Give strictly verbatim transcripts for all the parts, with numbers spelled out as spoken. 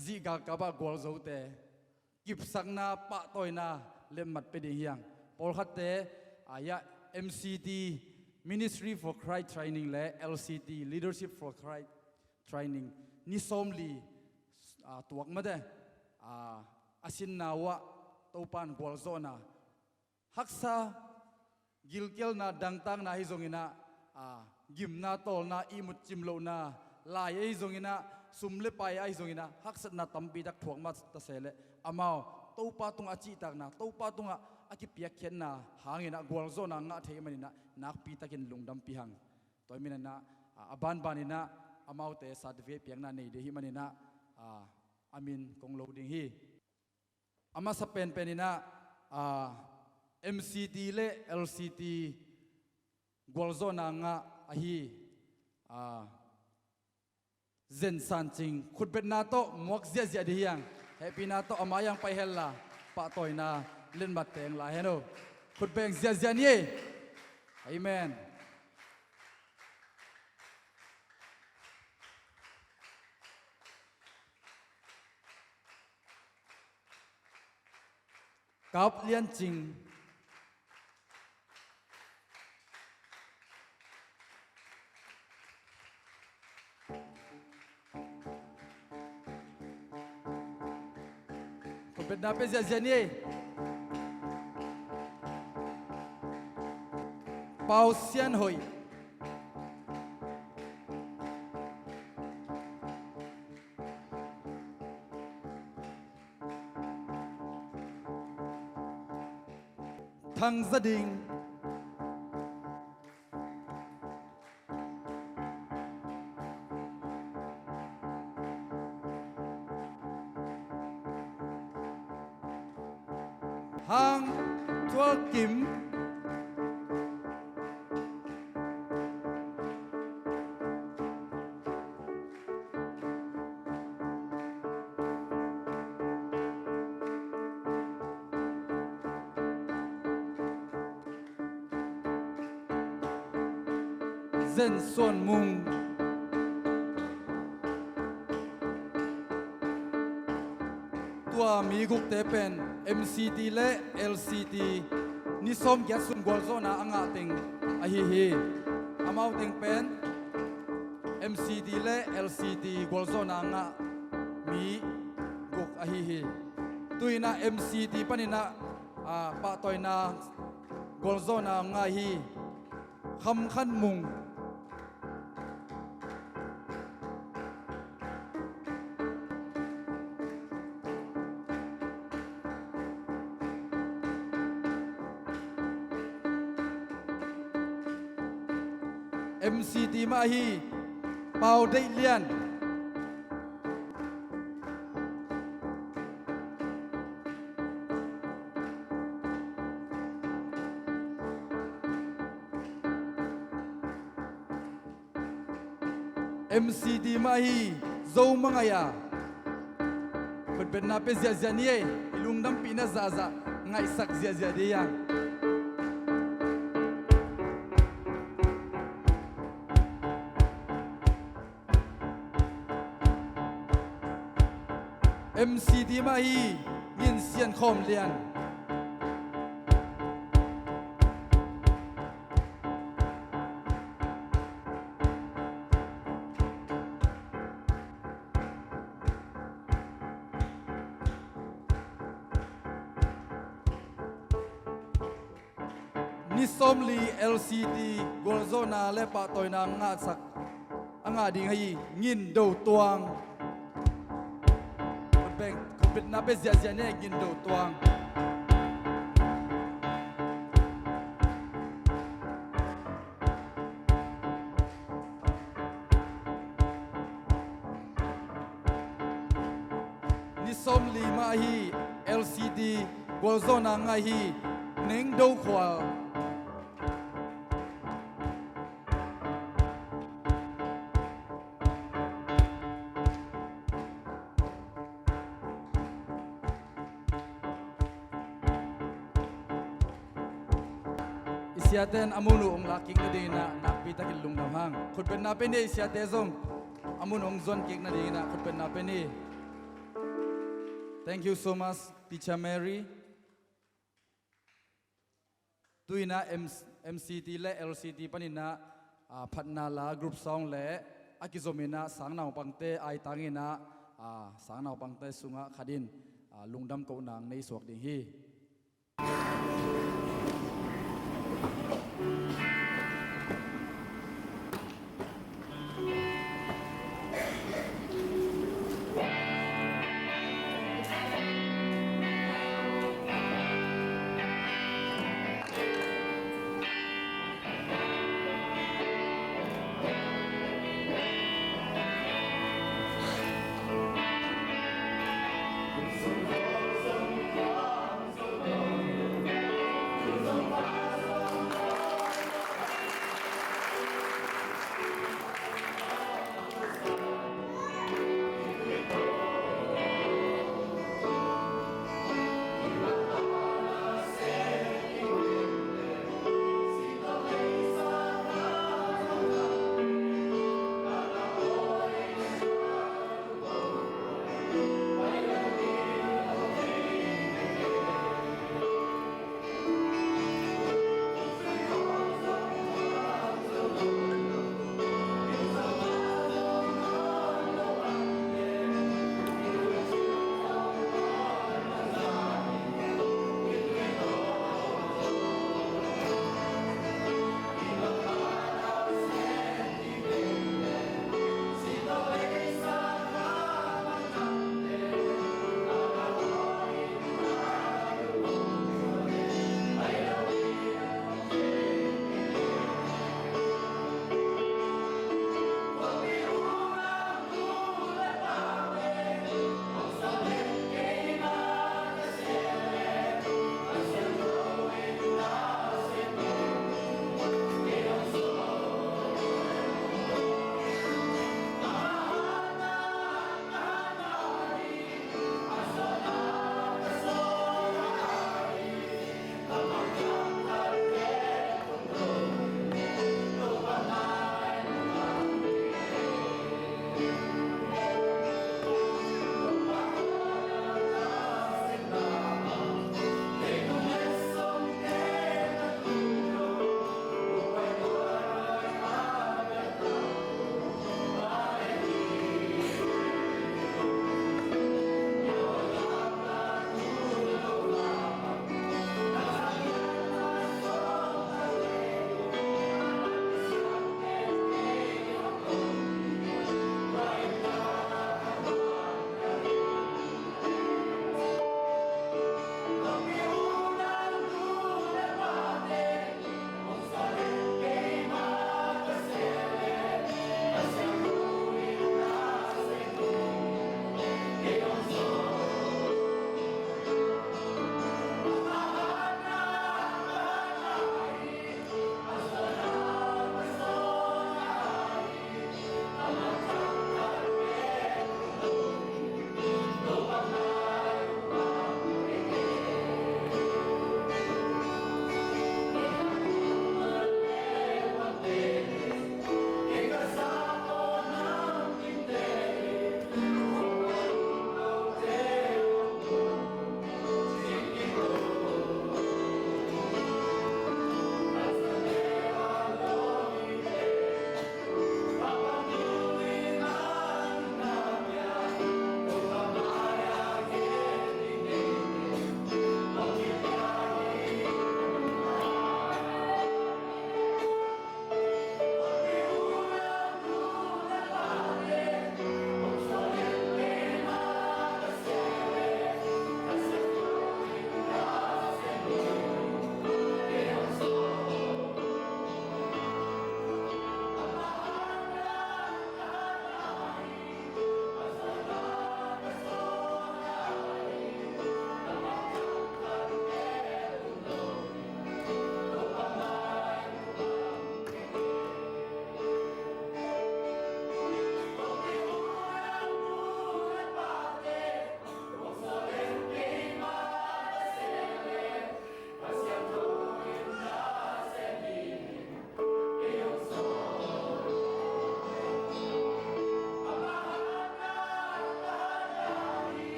zih galkap ah gualzote kipsakna, pahtawina letmat pia ding hi hang. Pawlkhatte, ah, ya, M C T, Ministry for Christ Training le L C T, Leadership for Christ Training, ni sawmli, ah, tuak mate, ah, a sinna uh ah Topa'n gualzawhna, haksa, gilkialna, dangtakna ahi zongin ah, ah, gimna, tawlna, ihmut cimlohna, lai ahi zongin ah, sum le pai ahi zongin ah, haksatna tampi tak thuak mah ta se leh, amau Topa tungah a cihtakna, Topa tungah a kipiakkhiatna hangin ah gualzawhna ngah thei manin ah, nakpi takin lungdampih hang. Tua ahih manin ah, ah, a banbanin ah, amaute certificate piakna nei ding ahih manin ah, ah, a min kong lo ding hi. A masa penpen in ah, ah, M C T le L C T gualzawhna ngah ahi, ah, Zen San Cing, khutbetna tawh muak ziahziah ding hi hang. Hehpihna tawh a mai ah pai hen la, pahtawina letmat teng la hen aw. Khutbeng ziahziah ni ei. Amen. Kap Lian Cing. Khutbetna pia ziahziah ni ei. Pau Sian Hoih. Thang Za Ding. Hang Thual Kim. Zen Suan Mung. Tua mi gukte pen M C T le L C T ni sawmgiat sung gualzawhna a ngah teng ahi hi. Amau teng pen M C T le L C T gualzawhna ngah mi guk ahi hi. Tu-in ah M C T panin ah, ah, pahtawina gualzawhna ngah hi. Kham Khan Mung. M C T mah ahi Pau Deih Lian. M C T mah ahi Zo Mangaih a. Khutbetna pia ziahziah ni ei, i lungdampihna zahzah ngaihsak ziahziah ding hi hang. M C T mah ahi Ngin Sian Khawm Lian. Ni sawmli L C T gualzawhna le pahtawina ngahsak a ngah ding ahi Ngin Do Tuang. Khutbeng, khutbetna pia ziahziah ni ei, Ngin Do Tuang. Ni sawmli mah ahi L C T gualzawhna ngah ahi Neng Do Khual. I siate in a mun uh hong lak kik nadingin ah nakpi takin lungdam hang. Khutbetna pia ni ei, i siate zong a mun hong zuan kik nadingin ah khutbetna pia ni ei. Thank you so much, Teacher Mary. Tu-in ah M-, M C T le L C T panin ah, ah, phatna la group song le a kizom in ah sangnaupangte aitang in ah, ah, sangnaupangte sungah khat in, ah, lungdam kohna nei suak ding hi.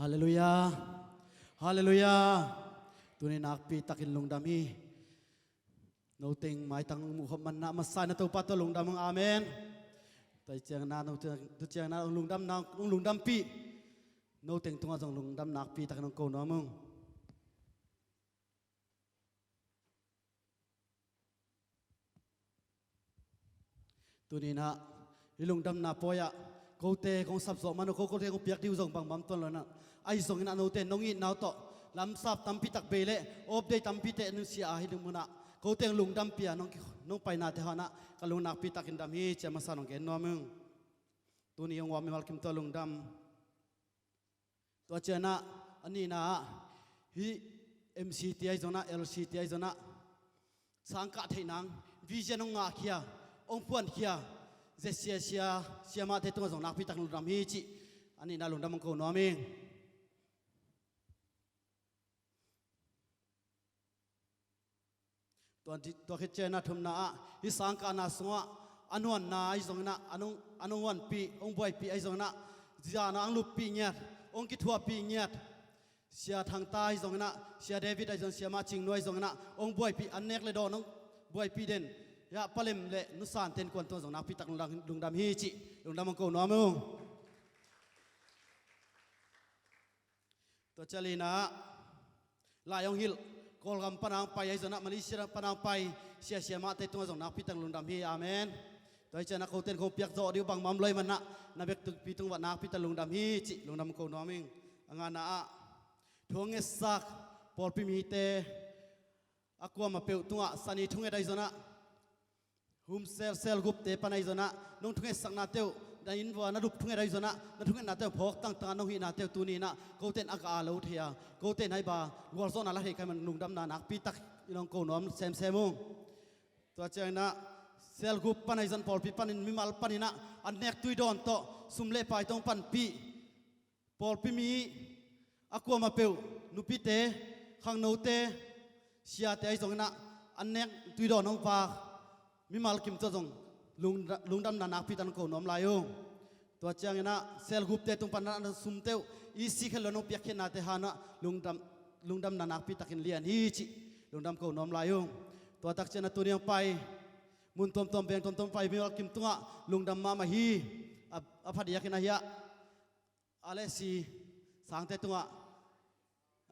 Halleluiah. Halleluiah. Tuni nakpi takin lungdam hi. Noteng maitang muhkhop manna masa na Topa tawh lungdam hong. Amen. Tua ciangin na noteng, tua ciangin na hong lungdam na hong lungdampih. Noteng tungah zong lungdam nakpi takin hong ko nuam ung. Tuni-in ah hih lungdamna pawi-ah kote kong sapzawh man uh, ko kote kong piak dih uh zong bangbang tuan lo in ah, ahi zongin ah note nong itna uh tawh lamsap tampi tak bei leh update tampi teh nusia a, hih munah kote hong lungdampih a nong ki, nong painate hangin ah ka lung nakpi takin dam hi ci-a masa nong gen nuam ung. Tuni hong uap mimal kim tawh lungdam. Tua ciangin ah a nihna ah hih M C te ahi zongin ah, L C te ahi zongin ah sangkah theih nang vision hong ngahkhia, hong phuankhia ZCA sia, siamahte tungah zong nakpi takin lungdam hi cih a nihna lungdam hong ko nuam ing. Tua, tua khit ciangin ah thumna ah hih sangkahna sungah a nuanna ahi zongin ah a nong, a nong huanpih, hong buaipih ahi zongin ah, zana hong luppih ngiat, hong kithuahpih ngiat Sia Thangta ahi zongin ah, Sia David ahi zongin, Siamah Cingnu ahi zongin ah hong buaipih, an nek le dawn hong buaipih den, hiah Pa Lem le Nu San Ten Kuan tungah zong nakpi tak lungdam, lungdam hi cih lungdam hong ko nuam ung. Tua ciang lina ah lai hong hilh, Kawlgam pana hong pai ahi zongin ah, Malaysia pana hong pai sia, siamahte tungah zong nakpi tak lungdam hi. Amen. Tua hi ciangin ah kote in kong piak zawh dih uh bangbang lo ahih manin ah na vekpi tungah nakpi tak lungdam hi cih lungdam ko nuam ing. A ngana ah thu hong ngetsak pawlpi mite, a kuamah peuh tungah sani thunget ahi zongin ah, home cell, cell group-te pan ahi zongin ah, nong thungetsaknate uh, na inn vua na lup thunget ahi zongin ah, na thungetnate uh phawk tangtang a nong hihnate uh tuni-in ah kote in a gah lo thei a, kote in hih bang gualzawhna la thei ka hih manin lungdamna nakpi tak in hong ko nuam semsem ung. Tua ciangin ah cell group pan ahi zongin, pawlpi panin, mimal panin ah an nek tui dawn tawh sum le pai tawh hong panpih pawlpi mi, a kuamah peuh, nupite, khangnote, siate ahi zongin ah an nek tui dawn hong vak mimal kim tungah zong lungda-, lungdamna nakpi tak hong ko nuam lai ung. Tua ciangin ah cell group-te tung pan na sumte uh isi khen lo nong piakkhiatnate hangin ah lungdam, lungdamna nakpi takin lian hi cih lungdam ko nuam lai ung. Tua tak ciangin ah tuni hong pai mun tuamtuam, veng tuamtuam pai mimal kim tungah lungdam mahmah hi. A, a phadiakin ah hiah a leh si sangte tungah,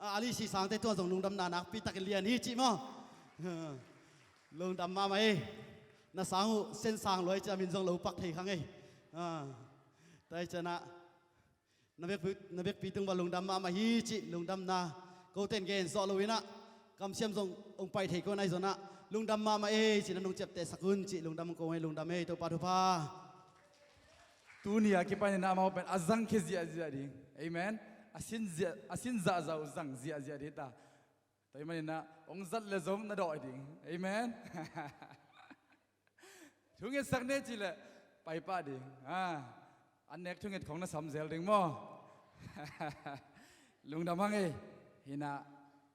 a, a leh si sangte tungah zong lungdamna nakpi takin lian hi cih maw? Lungdam mahmah ei. Na sang uh sen sang luai ciang min zong lo pak thei khang ei. A, tua hi ciangin ah na vekpi, na vekpi tungah lungdam mahmah hi cih lungdamna kote in gen zawh lo-in ah kamsiam zong hong pai thei ko na hi zongin ah lungdam mahmah ei cih na nong ciaptehsak un cih lungdam hong ko ung ei. Lungdam ei, Topa thupha. Tuni a kipanin ah amau pen a zangkhia ziahziah ding. Amen. A sin ziah, a sin zahzah uh zang ziahziah ding ta. Tua ahih manin ah hong zat leh zong na dawh ding. Amen. Thungetsak ni cih leh pai pah ding. A, an nek thunget khong na sam zel ding maw? Lungdam hang ei. Hi-in ah,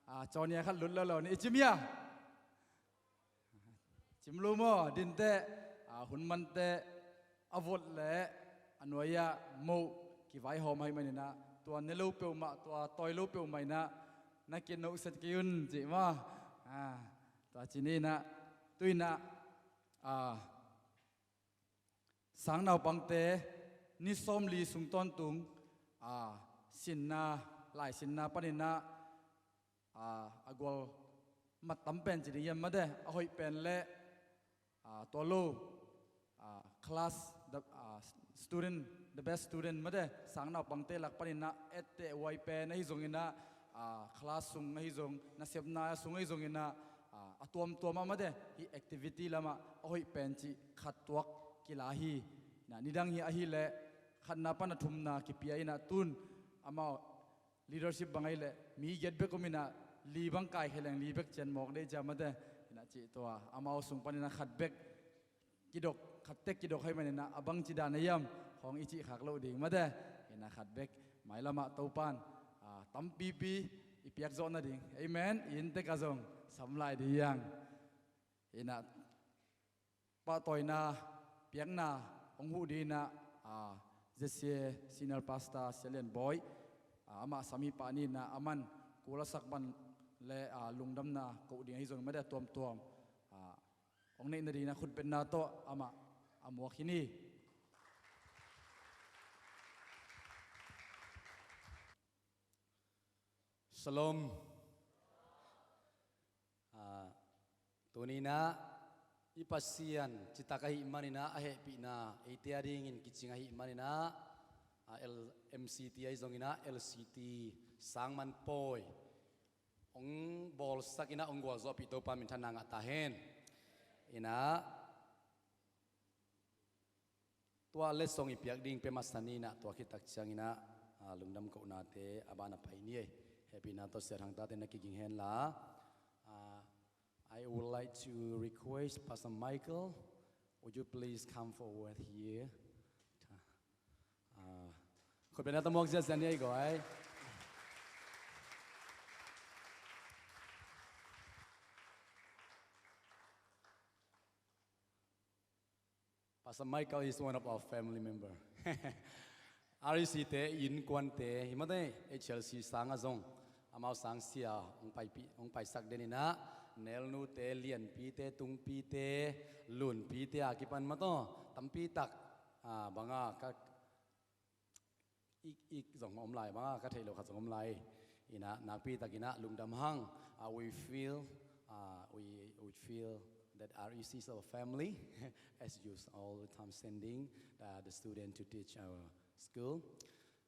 a, cawnia khat lut lo lo ni i cim hia? Cim lo maw, din teh, a, hun man teh, a vot leh a nuai-ah moh kivaihawm ahih manin ah, tua ne lo peuhmah, tua tawi lo peuhmah in ah na kinohset kei un cih maw? A, tua ci ni in ah, tu-in ah, a, sang naupangte ni sawmli sung tawntung, a, sinna, lai sinna panin ah, a, a gual mat tam pen ci ding hiam mate, a hoih pen leh, a, tua lo, a, class, the, a, student, the best student mate, sang naupangte lak panin ah etteh huai pen ahi zongin ah, a, class sung ahi zong, nasepna sung ahi zongin ah, a, a tuamtuam ah mate, hih activity lamah a hoih pen cih khat tuak kila hi. Na, nidang hi ahih leh khatna pan a thumna kipia in ah, tun amau leadership bang ahih leh mi giat bek om in ah, li bang kaikhia leng li bek cian mawk dei cia mate. Hi-in ah cih tua amau sung panin ah khat bek kidok, khat tek kidok ahih manin ah, a bangci dan a hiam khawng i cih khak loh ding mate. Hi-in ah khat bek mailam ah Topa'n, a, tampipi i piak zawh nading, amen, i inn tek ah zong sam lai ding hi hang. Hi-in ah pahtawina piakna hong huh dingin ah, a, ZCA Senior Pastor Sia Lian Bawi, ah, amah sam hi pah ni in ah, aman kul a sak man leh, ah, lungdamna koh ding ahi zongin mate a tuamtuam, ah, hong neih nadingin ah khutbetna tawh amah a muak hi ni. Shalom. Ah, tuni in ah i Pasian citak ahih manin ah a hehpihna eite a dingin kicing ahih manin ah, ah, L-, M C T ahi zongin ah L C T sang man pawi hong bawlsak in ah hong gualzawhpih Topa minthanna ngah ta hen. In ah tua letsong i piak ding pia masa ni in ah, tua khit tak ciangin ah, ah, lungdam kohnate a ban a pai ni ei. Hehpihna tawh Sia Thang tate na kiging hen la. Ah, I would like to request Pastor Michael, would you please come forward here? Ah, khutbetna tawh muak ziahziah ni ei guai. Pastor Michael is one of our family member. R E C te innkuante hi mate, H L C sang ah zong amau sang sia hong paipi, hong paisak den in ah, nelnute, lianpite, tungpite, lunpite a kipan mate tampi tak, ah, bang a ka ik, ik zong om lai, bang a ka theih loh khat zong om lai. In ah nakpi tak in ah lungdam hang. Uh, we feel, uh, we, we feel that R E C is our family, as you all the time sending the, the student to teach our school.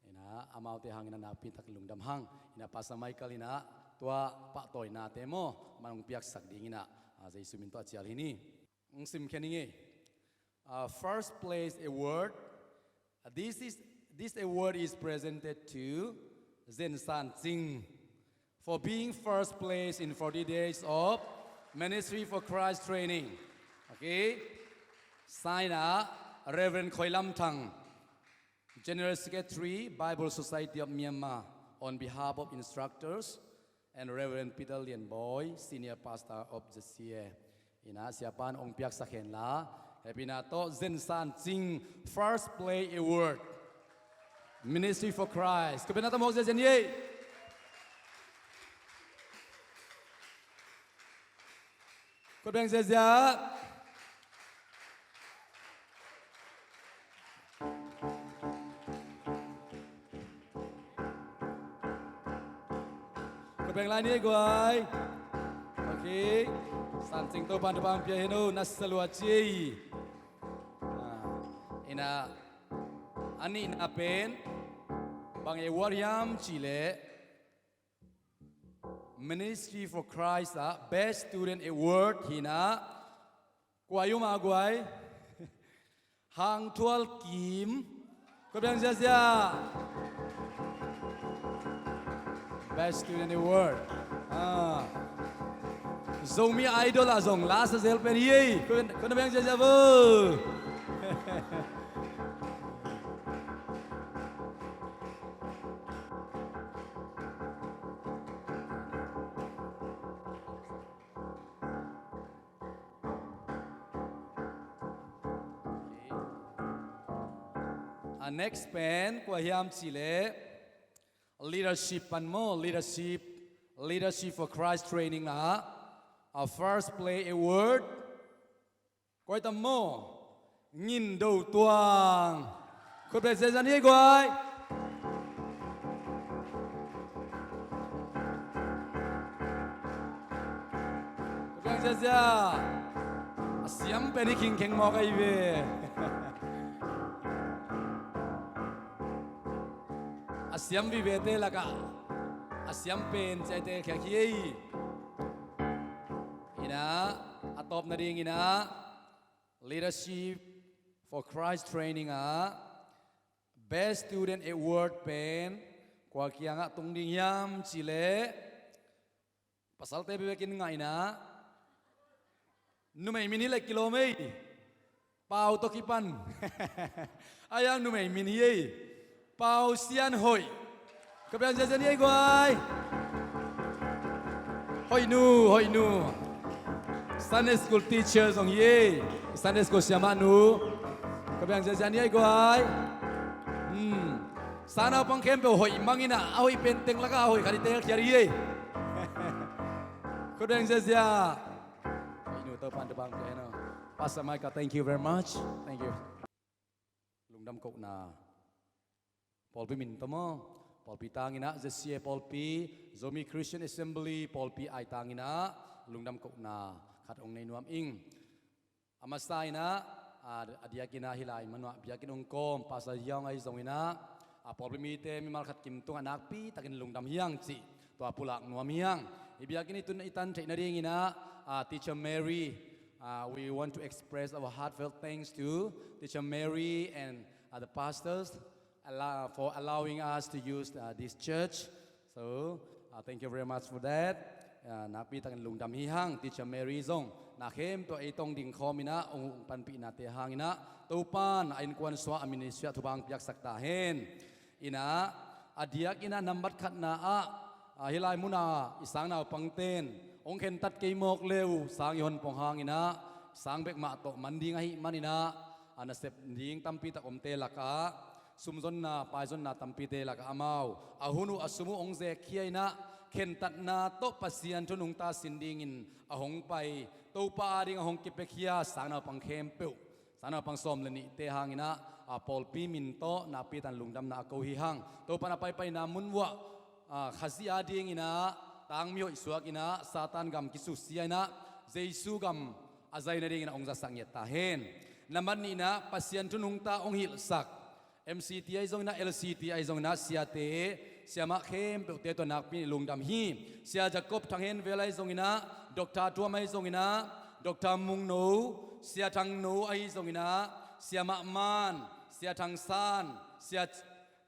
In ah amaute hang in ah nakpi tak lungdam hang. In ah Pastor Michael in ah tua pahtawinate maw, man hong piaksak ding in ah, uh, Jesu min tawh a cial hi ni. Hong sim khen ing ei. Uh, first place award. Uh, this is, this award is presented to Zen San Cing for being first place in forty days of Ministry for Christ training. Okay. Sign, uh, Reverend Khoi Lam Thang, General Secretary, Bible Society of Myanmar, on behalf of instructors, and Reverend Peter Lian Boy, Senior Pastor of the C A. In ah siapa in hong piaksak hen la. Hehpihna tawh Zen San Cing First Place Award, Ministry for Christ. Khutbetna tawh muak ziahziah ni ei. Khut beng ziahziah. Khut beng lai ni ei guai. Ok. San Cing Topa'n thupha hong pia hen aw, na sa lua ci ei. Ah, in ah a nihna pen bang award hiam cih leh Ministry for Christ ah Best Student Award hi in ah, kua i om a guai? Hang Thual Kim. Khut beng ziahziah. Best Student Award. Ah. Zomi Idol ah zong la sa zel pen hi ei. Khut, khut beng ziahziah vo. A next pen kua hiam cih leh leadership pan maw, leadership, Leadership for Christ training ah a first place award. Koi tam maw? Ngin Do Tuang. Khut beng ziahziah ni ei guai. Khut beng ziahziah. A siam pen i khingkheng mawk ahi ve. A siam vivete lakah a siam pen ci a i teelkhiak hi ei. In ah a tawp nading in ah Leadership for Christ training ah Best Student Award pen kua kiangah tung ding hiam cih leh, pasalte bekbek in ngah in ah, numei min hi leh kilawm ei. Pau tawh kipan. A hiang numei min hi ei. Pau Sian Hoih. Khut beng ziahziah ni ei guai. Hoih nu, Hoih nu. Sunday school teacher zong hi ei. Sunday school siamah nu. Khut beng ziahziah ni ei guai. Hmm. Sangnaupang khempeuh hoih mang in ah, a hoih pen teng lakah a hoih khat i teelkhiat hi ei. Khut beng ziazia. Hoih nu, Topa'n thupha hong pia hen aw. Pastor Micah, thank you very much. Thank you. Lungdam kohna. Pawlpi min tawh maw? Pawlpi tang in ah, Z C A pawlpi, Zomi Christian Assembly pawlpi aitang in ah, lungdam kohna khat hong nei nuam ing. A masa in ah, a, a diak in ah hih lai mun ah biakinn hong kawm Pastor Young ahi zong in ah, a, pawlpi mite mimal khat kim tungah nakpi takin lungdam hi hang cih tua pulak nuam hi hang. I biakinn i tun i tan theih nading in ah, a, Teacher Mary, a, we want to express our heartfelt thanks to Teacher Mary and, uh, the pastors allow, for allowing us to use, uh, this church. So, uh, thank you very much for that. Uh, nakpi takin lungdam hi hang, Teacher Mary zong na khempeuh ei tawng ding khawm in ah, hong, hong panpihnate hang in ah, Topa'n a innkuan sungah, a ministry ah thupha hong piaksak ta hen. In ah, a diak in ah nambat khatna ah, ah, hih lai mun ah i sangnaupangte'n hong khentat kei mawk le uh, sang i hon pong hang in ah, sang bek mah tawh man ding ahih man in ah, a nasep ding tampi tak omte lakah, sumzonna, paizonna tampite lakah amau a hun uh, a sum uh hong zekkhia in ah, khentatna tawh Pasian thu nungta sin dingin a hong pai, Topa a ding a hong kipiakhia sangnaupang khempeuh, sangnaupang sawm le nihte hang in ah, a, pawlpi min tawh nakpi takin lungdamna a ko hi hang. Topa'n a paipaina mun uah, a, Khazih a ding in ah tangmi hoih suak in ah, Satan gam kisusia in ah, Jesu gam a zai nading in ah hong zasak ngiat ta hen. Nambat nihna, Pasian thu nungta hong hilhsak M C T ahi zong in ah, L C T ahi zong in ah, siate, siamah khempeuhte tawh nakpi in i lungdam hi. Sia Jacob Thang Hen Vel ahi zong in ah, Doctor Tuam ahi zong in ah, Doctor Mung No, Sia Thang No ahi zong in ah, Siamah Man, Sia Thang San, Sia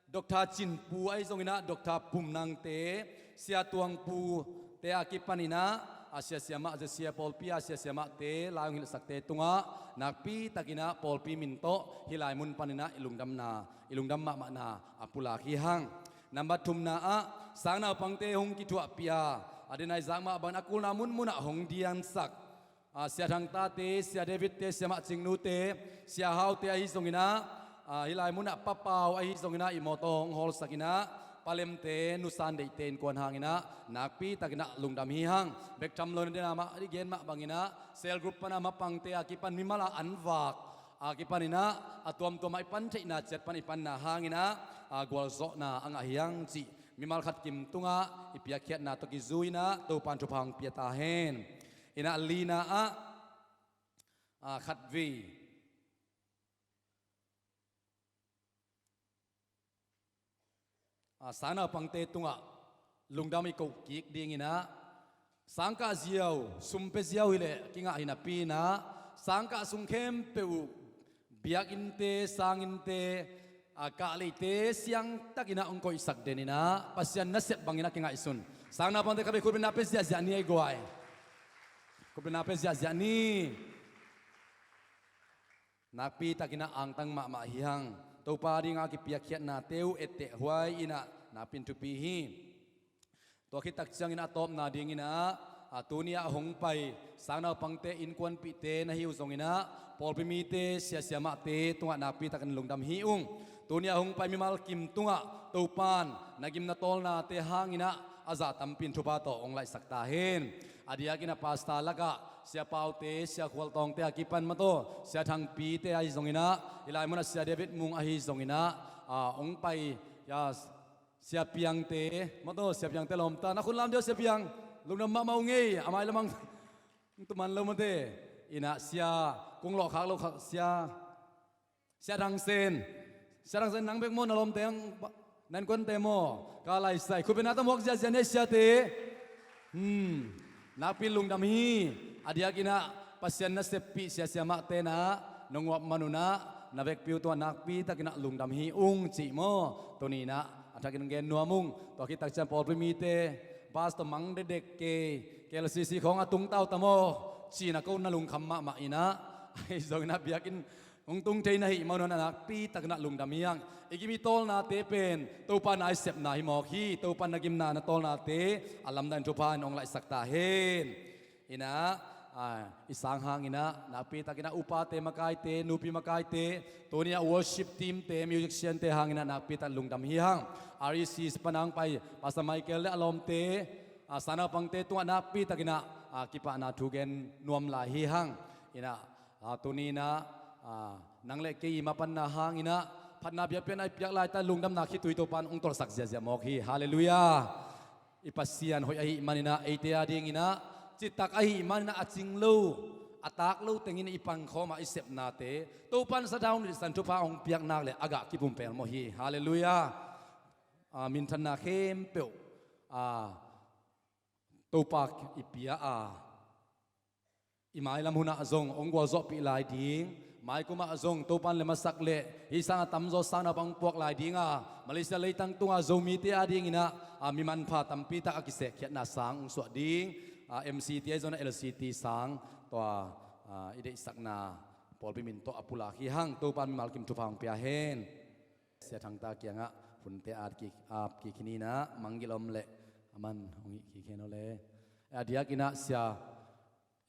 Doctor Cin Pu ahi zong in ah, Doctor Pum Nang Te, Sia Tuang Pu te a kipan in ah, a, sia siamah, Z C A pawlpi a sia siamahte, lai hong hilhsakte tungah nakpi takin ah pawlpi min tawh hih lai mun pan in ah i lungdamna, i lungdam mahmahna a pulak hi hang. Nambat thumna ah, sangnaupangte hong kithuahpih a, a den a i zak mah bangin a kulna munmun ah hong diansak, a, Sia Thang Tate, Sia David te, Siamah Cing Nu te, Sia Hau te ahi zong in ah, a, hih lai mun ah Pa Pau ahi zong in ah, i mawtaw hong hawlsak in ah, Pa Lem te, Nu San Deih te innkuan hang in ah nakpi takin ah lungdam hi hang. Bek tham lo in a, den a mah i gen mah bangin ah, cell group pan a mapangte a kipan mimal a an vak a kipan in ah, a tuamtuam ah i pan theihna ciat pan i panna hang in ah, a, gualzawhna a ngah hi hang cih mimal khat kim tungah i piakkhiatna tawh kizui in ah Topa'n thupha hong pia ta hen. In ah lina ah, a, khatvei, a, sangnaupangte tungah lungdam i koh kik ding in ah, sangkah ziau, sum pia ziau hi leh kingah hi napi in ah, sangkah sung khempeuh uh, biakinnte, sanginnte, a, kahleite siangtakin ah hong koihsak den in ah, Pasian nasep bangin ah kingaihsun. Sangnaupangte khatvei khut bengna pia ziahziah ni ei guai. Khut bengna pia ziahziah ni. Nakpi takin ah angtang mahmah hi hang. Topa dinga kipiakkhiatnate uh etteh huai in ah nakpi in thupi hi. Tua khit tak ciangin a tawpna dingin ah, a, tuni a hong pai sangnaupangte innkuanpihte na hi uh zongin ah, pawlpi mite, sia siamahte tungah nakpi takin lungdam hi ung. Tuni a hong pai mimal kim tungah Topa'n na gimna tawlnate hangin ah a zah tampi in thupha tawh hong laihsak ta hen. A diakin a pastor lakah Sia Paute, Sia Khual Tawngte a kipan mataw, Sia Thangpite ahi zongin ah, hih lai munah Sia David Mung ahi zongin ah, a, hong pai, ya, Sia Piangte mataw, Sia Piangte lawmta, na khut lam deuh Sia Piang, lungdam mahmah ung ei, a mai lamang tuman lo mate. In ah Sia, kung lawh khak lo khak Sia, Sia Thang Sen. Sia Thang Sen, nang bek maw, na lawmte ang, na innkuante maw? Ka laisai, khut bengna tawh muak ziahziah ni ei siate. Hmm. Nakpi lungdam hi. A diakin ah Pasian naseppih sia siamahte in ah nong uap man un ah, na vekpi uh tungah nakpi takin ah lungdam hi ung cih maw? Tuni in ah a thakin gen nuam ung. Tua khit tak ciang pawlpi mite, pastor mang dekdek kei, K L C C khawng a tung tau ta maw, ci-in ah ko na lungkham mahmah in ah, ahi zongin ah biakinn hong tung thei na hih man un ah nakpi takin ah lungdam hi hang. I gim i tawlnate pen Topa na i sepna hi mawk hi. Topa na gimna na tawlnate a lamdang in thupha in hong laihsak ta hen. In ah, a, i sang hangin ah nakpi takin ah upate makaite, nupi makaite, tuni a worship team te, musician te hangin ah nakpi takin lungdam hi hang. R E C panang pai Pastor Michael le a lawmte, a, sangnaupangte tungah nakpi takin ah, a, kipahna thu gen nuam lai hi hang. In ah, a, tuni in ah, a, nang le kei i mapanna hangin ah phatna biakpiakna i piak laitak lungdamna khitui Topa'n hong tolhsak ziahziah mawk hi. Halleluiah. I Pasian hoih ahih manin ah eite adingin ah citak ahih manin ah a cing lo, a tak lo tengin i pangkhawm a i sepnate Topa'n sathau nitsan thupha hong piak nak leh a gah kipumpel mawh hi. Halleluiah. A, minthanna khempeuh, a, Topa i pia a, i mailam hunah zong hong gualzawhpih lai ding, maikumah zong Topa'n le masak leh hih sangah tamzaw sangnaupang hong puak lai ding a, Malaysia leitang tungah Zomite adingin ah, a, mi manpha tampi tak a kisehkhiatna sang hong suah ding, a, M C T a zong a L C T sang tua, a, i deihsakna pawlpi min tawh a pulak hi hang. Topa'n mimal kim thupha hong pia hen. Sia Thangta kiangah hunte at kik, ap kik hi ni in ah, mangngilh om leh aman hong hih kik hen aw le. A diakin ah sia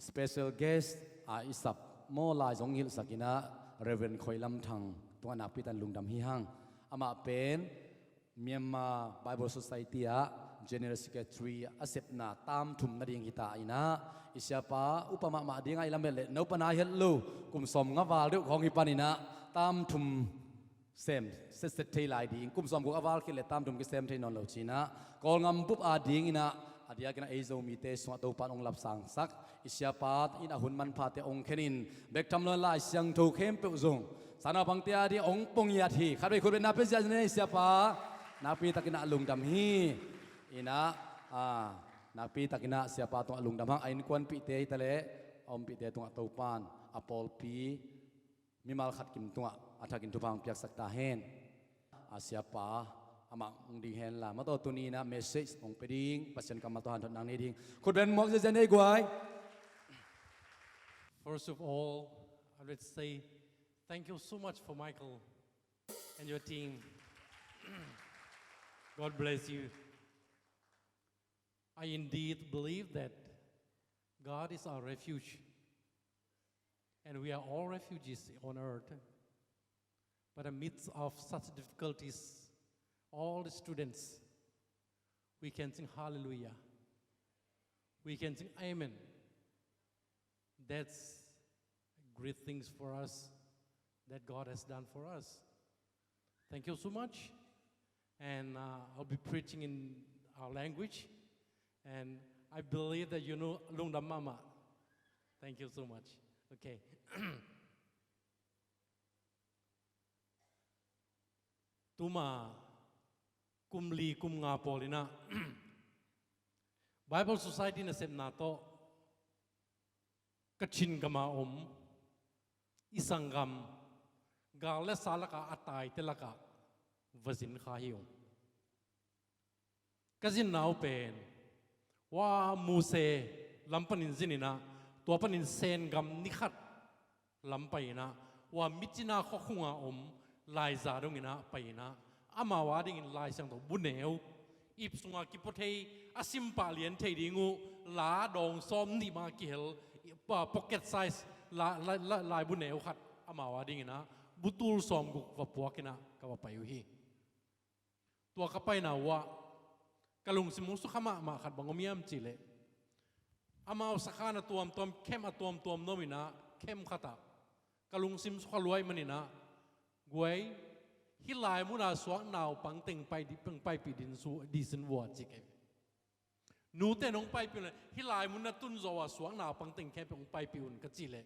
special guest a i sap maw lai zong hilhsak in ah, Reverend Khoi Lam Thang tungah nakpi takin lungdam hi hang. Amah pen Myanmar Bible Society ah General Secretary a sepna tam thum nading hi ta in ah, i siapa upa mahmah ding a i lamet leh naupan a het lo, kum sawmnga val deuh khawng hi panin ah tam thum sem setset thei lai ding, kum sawmguk a val khit leh tam thum kisem thei nawn lo ci-in ah, Kawlgam bup adingin ah a diakin ah ei Zomite sungah Topa'n hong lapsangsak, i siapa in a hun manphate hong khenin, bek tham lo in Lai Siangtho khempeuh zong sangnaupangte ading hong pua ngiat hi. Khatvei khut beng na pia ziahziah ni, i siapa. Nakpi takin ah lungdam hi. In ah, a, nakpi takin ah siapa tungah lungdam hang. A innkuanpihte hi ta leh a ompihte tungah Topa'n a pawlpi mimal khat kim tungah a thakin thupha hong piaksak ta hen. A siapa amah hong ding hen la, mataw tuni in ah message hong pia ding, Pasian kammal tawh hanthotna nei ding. Khut beng muak ziahziah ni ei guai. First of all, I'd like to say thank you so much for Michael and your team. God bless you. I indeed believe that God is our refuge, and we are all refugees on earth. But amidst of such difficulties, all the students, we can sing hallelujah. We can sing amen. That's great things for us that God has done for us. Thank you so much. And, uh, I'll be preaching in our language. And I believe that you know Lungdam Mama. Thank you so much. Okay. Tuma kum li kum nga pawl in ah Bible Society nasepna tawh Kachin gam a om i sanggam, gal le sa lakah a taite lakah va zin kha hi ung. Ka zinna uh pen, hua Muse lam panin zin in ah, tua panin Sen gam ni khat lam pai in ah, hua Myitkyina khuakhung a om laiza dong in ah pai in ah, amau adingin Lai Siangtho bu neu, ip sungah kipua thei, a sim pah lian thei ding uh la dawng sawm nih mah kihel, pa, pocket size la, la, la, laibu neu khat amau adingin ah bu tul sawmguk va puak in ah ka va pai uh hi. Tua ka paina uh ah ka lungsim hong sukha mahmah khat bang om hiam cih leh, amau sakhan a tuamtuam, camp a tuamtuam nuam in ah, camp khat ah ka lungsim sukha lua ahih manin ah, guai, hih lai mun a suak naupang teng pai di, peng paipih din su, di sin vua ci kei. Nute nong paipih un leh, hih lai mun na tun zawh a suak naupang teng khempeuh hong paipih un ka cih leh,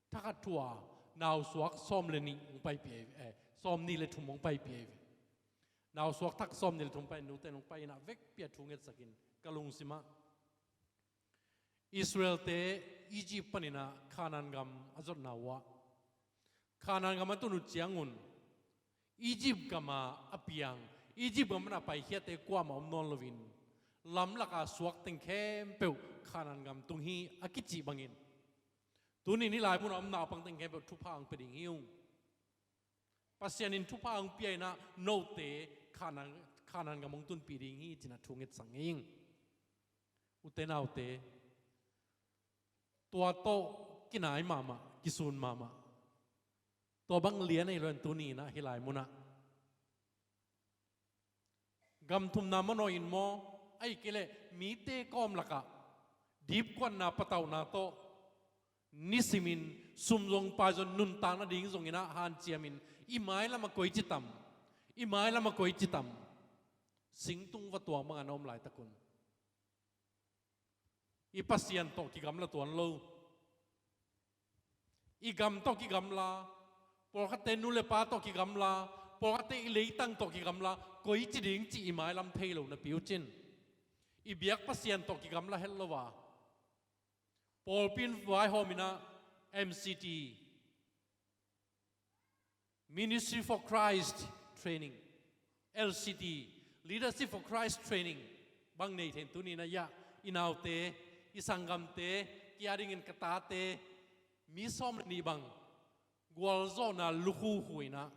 thakhat thu a nau suak sawm le nih hong paipih ei ve, eh, sawm nih le thum hong paipih ei ve. Nau suak thak sawm nih le thum pai, nute nong pai in ah vekpi a thu ngetsak in ka lungsim ah. Israel-te Egypt panin ah Kanaan gam a zotna uh ah, Kanaan gam a tun uh ciangun Egypt gam a a piang, Egypt gam a paikhiatte kuamah om nawn loin, lamlak a suak teng khempeuh Kanaan gam tung hi a kicih bangin, tuni in hih lai mun a om naupang teng khempeuh thupha hong pia ding hi ung. Pasian in thupha hong pia in ah note Kanaan, Kanaan gam hong tunpih ding hi ci-in ah thu ngetsak ngei ing. Ute naute, Tua tawh kinai mahmah, kisun mahmah. Tua bang lian ahi lo in tuni in ah hih lai munah gam thumna manawi in maw, ahih kei leh mite kawm lakah dipkuatna patauhna tawh nisimin sum zong pai zong nuntak nading zongin ah hanciamin i mailam a koici tam, i mailam a koici tam, singtung va tuang bangin a om laitakun i Pasian tawh kigamla tuan lo. I gam tawh kigamla, pawlkhatte nu le pa tawh kigamla, pawlkhatte i leitang tawh kigamla, koici ding cih i mailam thei lo napi uh cin, i biak Pasian tawh kigamla het lo a, pawlpi in vaihawm in ah M C T, Ministry for Christ Training, L C T, Leadership for Christ Training bang nei thei in tuni in ah, i naute, i sanggamte, kei a dingin ka tate, mi sawm le nih bang gualzawhna lukhuhu in ah,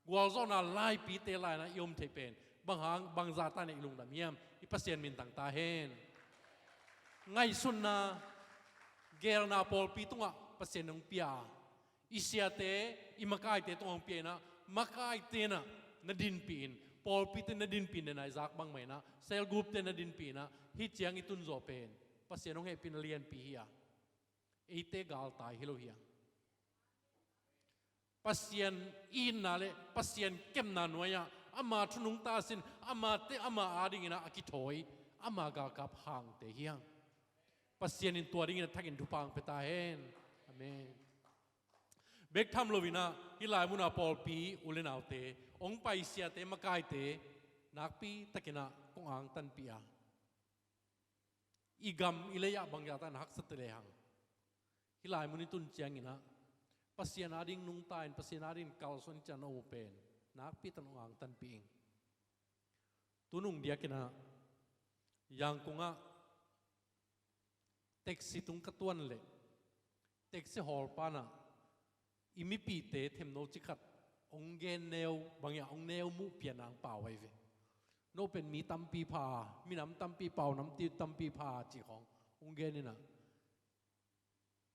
gualzawhna laipite lai in ah i om theih pen bang hang, bang zahta in ah i lungdam hiam? I Pasian min thang ta hen. Ngaihsutna, geelna pawlpi tungah Pasian in hong pia a, i siate, i makaite tungah hong pia in ah, makaite in ah na dinpih in, pawlpite na dinpih in, den a i zak bangmah in ah, cell group-te na dinpih in ah, hih ciang i tunzawh pen Pasian hong hehpihna lianpi hi a, eite galtai hi lo hi a, Pasian itna le Pasian kepna nuai-ah ama thu nungta sin, amate ama adingin ah a kithawi, ama galkap hangte hi a. Pasian in tua dingin a thakin thupha hong pia ta hen. Amen. Bek tham lo in ah hih lai munah pawlpi u le naute, hong pai siate, makaite nakpi takin ah kong angtanpih a, i gam i lei-ah bang zahta in haksat lehang, hih lai mun i tun ciangin ah Pasian ading nungta in, Pasian adingin kalsuan in ciang na om uh pen nakpi takin hong angtanpih ing. Tunung diakin ah Yangon ah taxi tung ka tuan leh, taxi hawlpa in ah i mipite themno ci khat hong gen neu, bang hiam, hong neu muh pian a hong pau ahi ve. No pen mi tampi pha, minam tampi pau, nam ti tampi pha ci khawng hong gen in ah,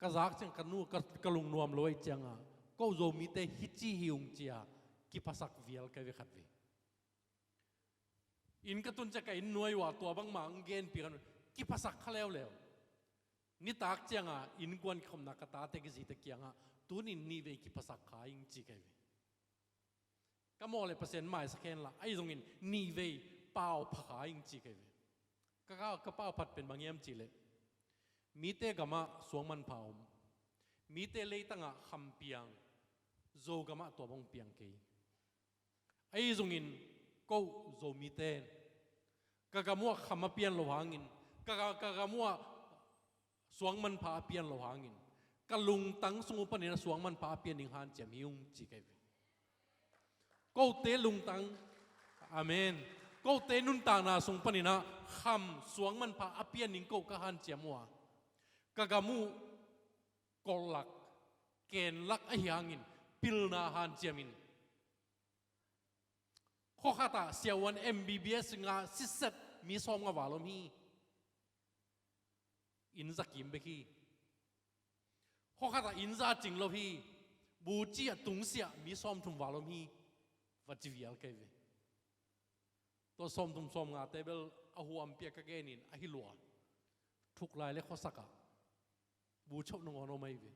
ka zak ciang ka nu, ka, ka lungnuam lo ahih ciangah, ko Zomite hici hi ung ci-a kiphasak vial ka hi ve khat vei. Inn ka tun ciang ka inn nuai uh ah tua bangmah hong genpih kha, kiphasak kha leuleu. Nitak ciangah innkuan kikhopna ka tate kizite kiangah, tuni in nihvei kiphasak kha ing ci ka hi ve. Ka mawh leh Pasian maisak hen la, ahi zongin nihvei pau pha kha ing ci ka hi ve. Ka, ka, ka pau phat pen bang hiam cih leh, mite gamah suang manpha om, mite leitangah kham piang, Zogamah tua bang piang kei. Ahi zongin ko Zomite in ka gam uh ah kham a pian loh hangin, ka, ka, ka gam uh ah suang manpha a pian loh hangin, ka lungtang sung uh panin a suang manpha a pian ding hanciam hi ung ci ka hi ve. Kote lungtang, amen, kote nuntakna sung panin ah kham, suang manpha a pian ding ko ka hanciam uh a, ka gam uh kolh lak, ken lak ahi hangin pilna hanciamin, khua khatah siavuan M B B S ngah sitset mi sawmnga val om hi. Inn za kim bek hi. Khua khatah inn za cing lo hi. Buci ah tungsiah mi sawmthum val om hi, va ci vial ka hi ve. Tua sawmthum sawmngate bel a huampi-a ka genin ahi lua, thuklai le khuasakah bu choh nangawn om ahi ve.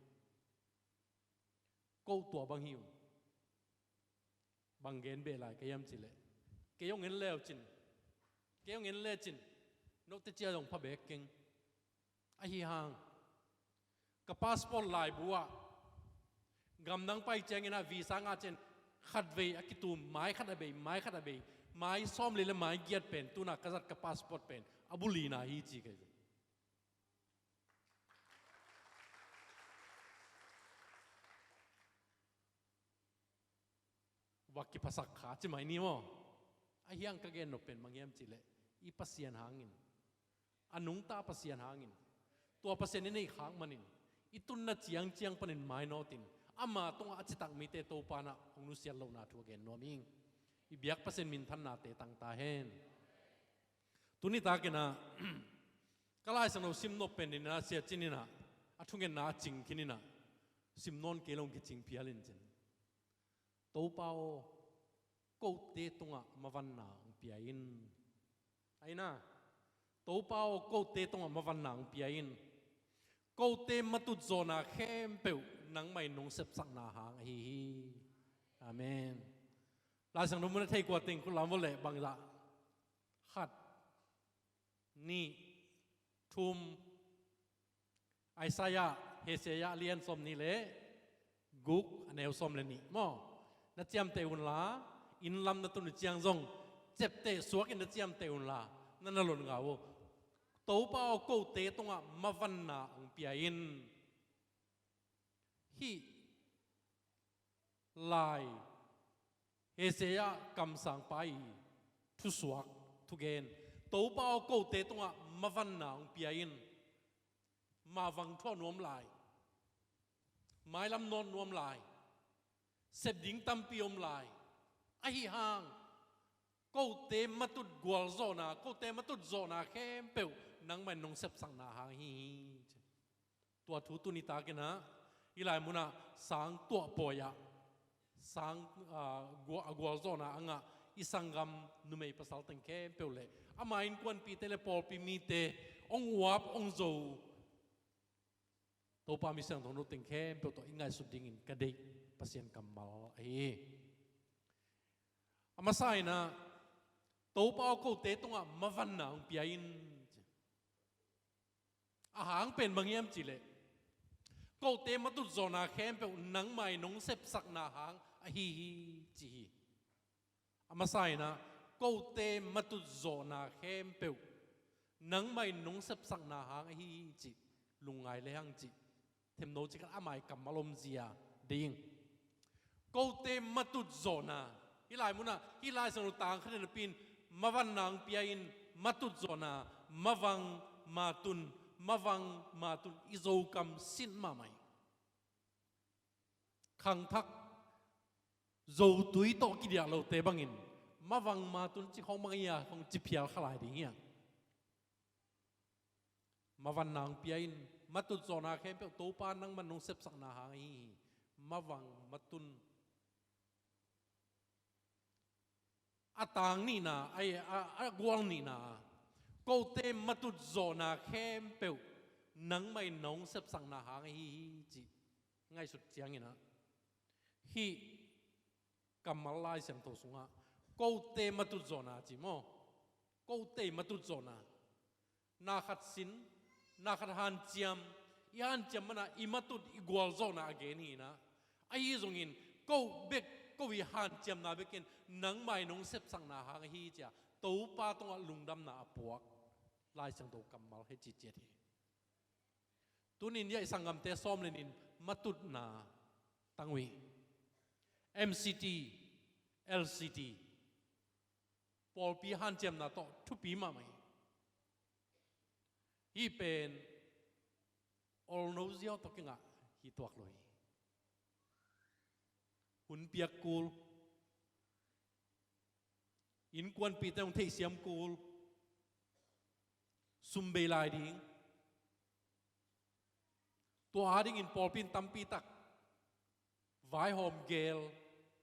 Ko tua bang hi ung. Bang gen beh lai ka hiam cih leh, kei hong en le uh cin, kei hong en le cin, note cia zong pha beek keng. Ahi hang ka passport laibu ah, gamdang pai ciangin ah visa ngah ciang khatvei a kitum, mai khat a bei, mai khat a bei, mai sawmli le mai giat pen tuna ka zat ka passport pen a bu lina hi ci ka hi ve. Va kiphasak kha ci mai ni maw. Ahi hang ka gen nop pen bang hiam cih leh, i Pasian hangin, a nungta Pasian hangin, tua Pasian i neih khak manin, i tunna ciangciang panin mainawtin, ama tungah a citak mite Topa in ah hong nusiat lohna thu a gen nuam ing. I biak Pasian minthannate tang ta hen. Tuni takin ah ka Lai Siangtho sim nop pen in ah Sia Cin in ah A thungetna a cing khin inah, sim nawn kei lo kicing phial in cin. Topa aw, kote tungah mavanna hong pia in. Aina, Topa aw, kote tungah mavanna hong pia in. Kote matut zawhna khempeuh nangmah in nong sepsakna hang ahi hi. Amen. Laisiangtho mun a thei kua teng khut lam vawh leh bangzah? Khat, nih, thum, Isaiah, Hesekiah a lian sawm nih le guk a neu sawm le nih maw? Na ciamteh unla, inn lam na tun uh ciang zong ciapteh suakin na ciamteh unla, na na lon ngau uh. Topa aw, kote tungah mavanna hong pia in. Hih lai Hesekiah kamsangpa i thusuak, thugen, Topa aw, kote tungah mavanna hong pia in. Mavang thuah nuam lai, mailam nawt nuam lai, sep ding tampi om lai. Ahi hang kote matut gualzawhna, kote matut zawhna khempeuh nangmah in nong sepsakna hang ahi hi. Tua thu tuni takinah hih lai munah sang tuahpawi-ah sang, ah, gua-, a gualzawhna a ngah i sanggam numei pasal teng khempeuh le ama innkuanpihte le pawlpi mite hong uap hong zo Topa mi siangtho teng khempeuh tawh i ngaihsut dingin ka deih Pasian kammal ahi hi. A masa inah, Topa aw, kote tungah mavanna hong pia in. A hang pen bang hiam cihleh, kote matut zawhna khempeuh nangmah in nong sepsakna hang ahi hi, ci hi. A masa inah, kote matut zawhna khempeuh nangmah in nong sepsakna hang ahi hi cih lungngai lehang cih themno cih khat a mai kammal omzia ding. Kote matut zawhna, hih lai munah hih lai sanglu tang khat in a pin, mavanna hong pia in, matut zawhna, mavang matun, mavang matun, i Zokam sin mahmah hi. Khangthak zotui tawh kidiah lote bangin mavang matun ci khawng bang hi a, khawng ci phial kha lai ding hi a. Mavanna hong pia in, matut zawhna khempeuh Topa nangmah in nong sepsakna hang ahi hi. Mavang matun. A tang nihna, a, a, a gual nihna, kote matut zawhna khempeuh nangmah in nong sepsakna hang ahi hi cih ngaihsut cianginah, hih kammal Lai Siangtho sungah kote matut zawhna ci maw? Kote matut zawhna. Na khat sin, na khat hanciam, i hanciam mana i matut i gualzawhna a gen hinah. Ahi zongin ko bek, ko i hanciamna bekin nangmah in nong sepsakna hang ahi cia Topa tungah lungdamna a puak Lai Siangtho kammal he ciciat hi. Tunin ia i sanggamte sawm lenin matutna tang uh hi. M C T, L C T, pawlpi hanciamna tawh thupi mahmah hi. Hih pen olno ziau tawh kingah hi tuak lo hi. Hun piak kul, innkuanpihte hong theihsiam kul, sum bei lai ding. Tua adingin pawlpi in tampitak vaihawm gel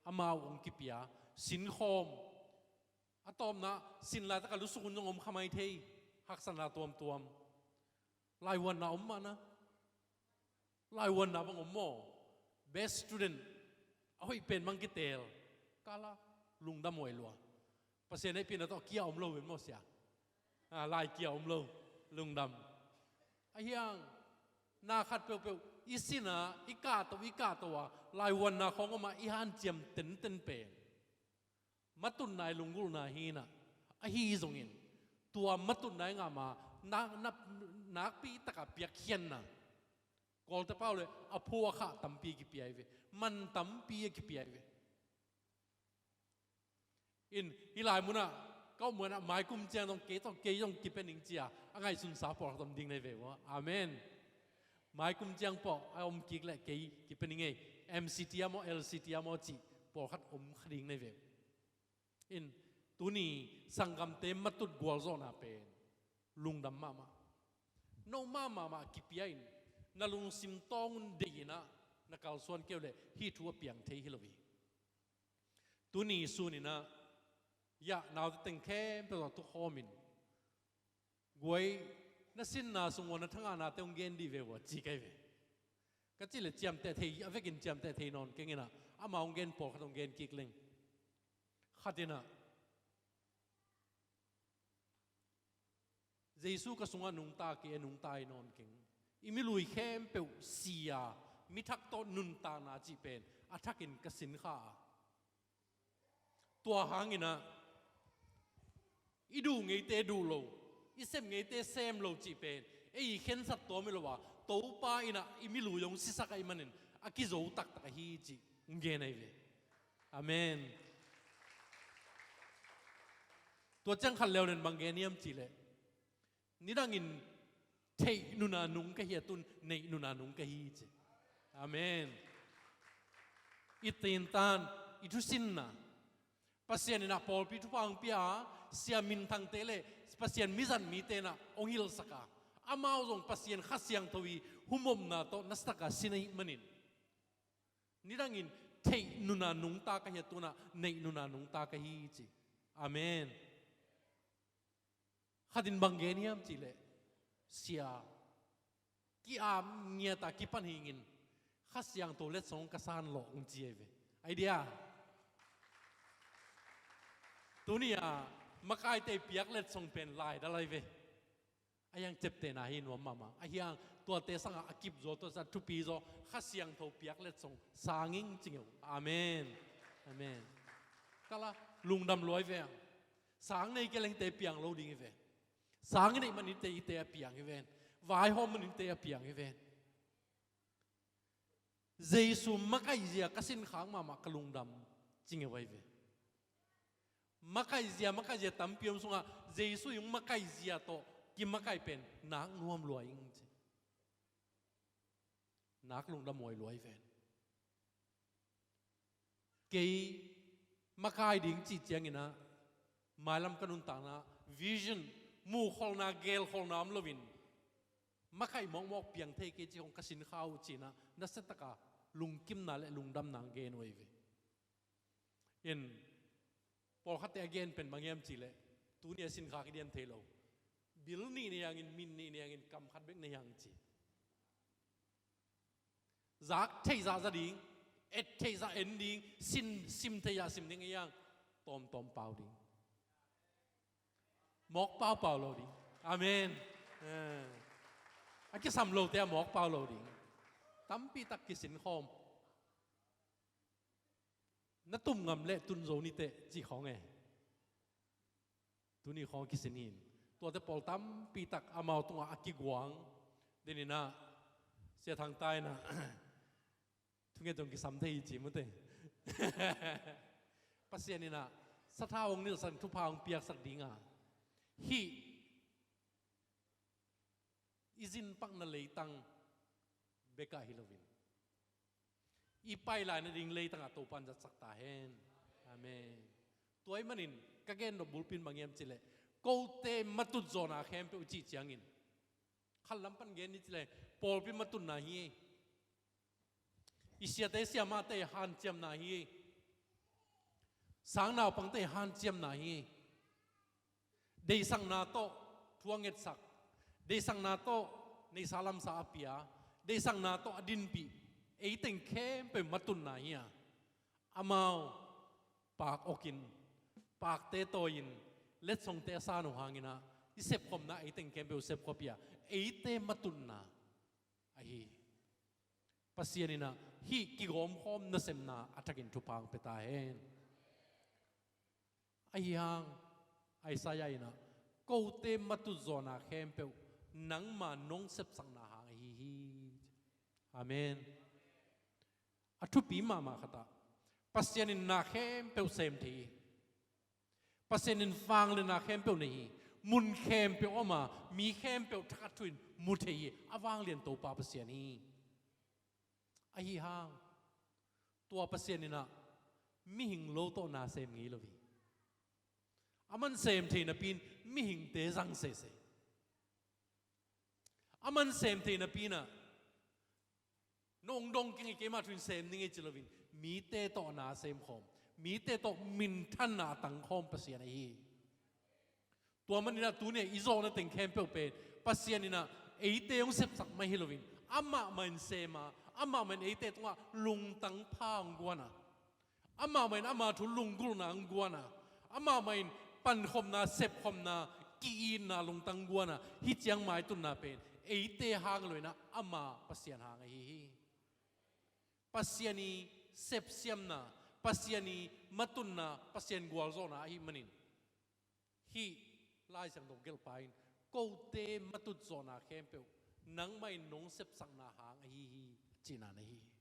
amau hong kipia, sinkhawm. A tawpna sin laitaka lusuk hun zong om kha mai thei, haksatna tuamtuam. Laivuanna om mahna. Laivuanna bang om maw? Best student a hoih pen bang kiteel. Kala lungdam huai lua. Pasian hehpihna tawh kia om lo ven maw sia? A, lai kia om lo. Lungdam. Ahi hang na khat peuhpeuh i sinah i kahto, i kahto a laivuanna khawng om a i hanciam tenten pen matutna i lunggulhna hinah. Ahi zongin tua matutna i ngah ma nak, nak, nakpi taka piakkhiatna Kawlte pau le a phuakha tampi a kipia hi ve. Man tampi a kipia hi ve. In, hih lai munah ka om muanah maikum ciang zong kei tawh kei zong kipia ning cia a ngaihsunsa pawlkhat om ding na hi ve maw? Amen. Maikum ciang pawh a om kik leh kei kipia ning ei. M C T a maw, L C T a maw cih pawlkhat om kha ding na hi ve. In, tuni sanggamte matut gualzawhna pen lungdam mahmah. No mahmahmah kipia in, Na lungsim tawng un deih in ah na kalsuan kei uh leh hih thu a piang thei hi lo hi. Tuni sun in ah, ya, naute teng khempeuh tawh tukhawm in, guai, na sinna sung ua na thangahnate hong gen dih ve ua, ci kei ve. Ka cih leh ciamteh thei, a vekin ciamteh thei nawn keng in ah, amah hong gen pawlkhat hong gen kik leng. Khat in ah, Jesu ka sungah nungta kei, a nungta hi nawn keng. I milui khempeuh si a, mi thak tawh nuntakna cih pen a thakin ka sin kha a. Tua hangin ah, i duh ngeite duh lo, i sem ngeite sem lo cih pen ei i khensat tuam hi lo a, Topa in ah i milui hong sisak ahih manin a kizo taktak ahi cih hong gen ahi ve. Amen. Tua ciang khat leuleu in bang gen hiam cih leh, nidangin theih nuna nung ka hi a, tun neih nuna nung ka hi ci. Amen. I tintan, i thusinna, Pasian in ah pawlpi thupha hong pia a, sia minthangte le Pasian mizat mite in ah hong hilhsak a, amau zong Pasian Kha Siangtho i humopna tawh nasatak a sin ahih manin, nidangin theih nuna nungta ka hi a, tun ah neih nuna nungta ka hi ci. Amen. Khat in bang gen hiam cih leh, sia, ki-ap ngiat a kipan hing in, Kha Siangtho letsong ka san lawh, hong ci ahi ve. Ahi dia. Tuni a makaite piak letsong pen laidal ahi ve. A hiang ciaptehna hi nuam mahmah. A hiang tuate sangah a kip zaw, tua sangah thupi zaw, Kha Siangtho piak letsong sang ing ci ngei uh. Amen. Amen. Kala lungdam lua hi ve. Sang nei kei leng ite piang lo ding hi ve. Sang i neih manin ite, ite a piang hi ven. Vaihawm manin ite a piang hi ven. Jesu makaihzia ka sinkhak mahmah, ka lungdam ci ngei uh ahi ve. Makaihzia, makaihzia tampi om sungah Jesu i hong makaihzia tawh kimakaih pen nak nuam lua ing ci. Nak lungdam huai lua hi ven. Kei makai ding cih ciangin ah, mailam ka nuntakna, vision, muhkholhna, gelkholhna om loin, makaih mawkmawk piang thei kei cih khong ka sin kha uh ci-in ah, nasiataka lungkimna le lungdamna gen uh ahi ve. In, pawlkhatte a gen pen bang hiam cih leh, tuni a sinkhak i diam thei lo. Bil nih nei hangin, min nih nei hangin, kam khat bek nei hang ci. Zak theih zah za ding, et theih zah en ding, sin, sim theih zah sim ding hi hang, tawmtawm pau ding. Mawk paupau lo ding. Amen. Eh. A kisam lote a mawk pau lo ding. Tampi tak kisin khawm. Na tum ngam leh tun zo ni teh cih khawng e. Tuni khawng kisin hi in. Tuate pawl tampi tak amau tungah a kiguang. Denin ah, Sia Thang ta in ah, thunget zong kisam thei hi ci mute. Pasian in ah sathau hong nilhsak, thupha hong piaksak ding a, hih i zin pakna leitang bekah hi loin, i pai lai nading leitangah Topa'n zatsak ta hen. Amen. Tua ahih manin ka gen nop bulpi in bang hiam cih leh, kote matut zawhna khempeuh i cih ciangin, khat lam pan gen ni cih leh, pawlpi matutna hi. I siate siamahte hanciamna hi. Sang naupangte hanciamna hi. Deihsakna tawh thu a ngetsak, deihsakna tawh neihsa lamsa a pia, deihsakna tawh a dinpih, eiteng khempeuh matutna hi a, amau paak okin, paakte tawi-in, letsongte a san uh hangin ah, i sepkhopna eiteng khempeuh sepkhop hi a, eite matutna ahi. Pasian in ah hih kigawmkhawm nasemna a thakin thupha hong pia ta hen. Ahi hang, Isaiah in ah, kote matut zawhna khempeuh nangma nong sepsakna hang ahi hi. Amen. A thupi mahmah khat ah, Pasian in na khempeuh sem thei hi. Pasian in vangliatna khempeuh nei hi. Mun khempeuh om a, mi khempeuh thakhat thu-in mu thei hi. A vanglian Topa Pasian hi. Ahi hang, tua Pasian in ah mihing lo tawh na sem ngei lo hi. Aman sem thei napi-in mihingte zang sese. Aman sem thei napi-in ah Nong dong keng hi, keima thu in sem ning ei ci loin, mite tawh na sem khawm, mite tawh minthanna a tang khawm Pasian ahi hi. Tua manin ah tuni-a i zawhna teng khempeuh pen Pasian in ah eite hong sepsak mah hi loin, amah mah in sem a, amah mah in eite tungah lungtang pha hong guan a, amah mah in ama thu lunggulhna hong guan a, amah mah in pankhopna, sepkhopna, ki-itna lungtang guan a, hih ciang maitunna pen eite hang hi loin ah ama Pasian hang ahi hi. Pasian i sepsiamna, Pasian i matunna, Pasian gualzawhna ahih manin, hih Lai Siangtho gelhpa in, kote matut zawhna khempeuh nangmah in nong sepsakna hang ahi hi, a cihna na hi hi.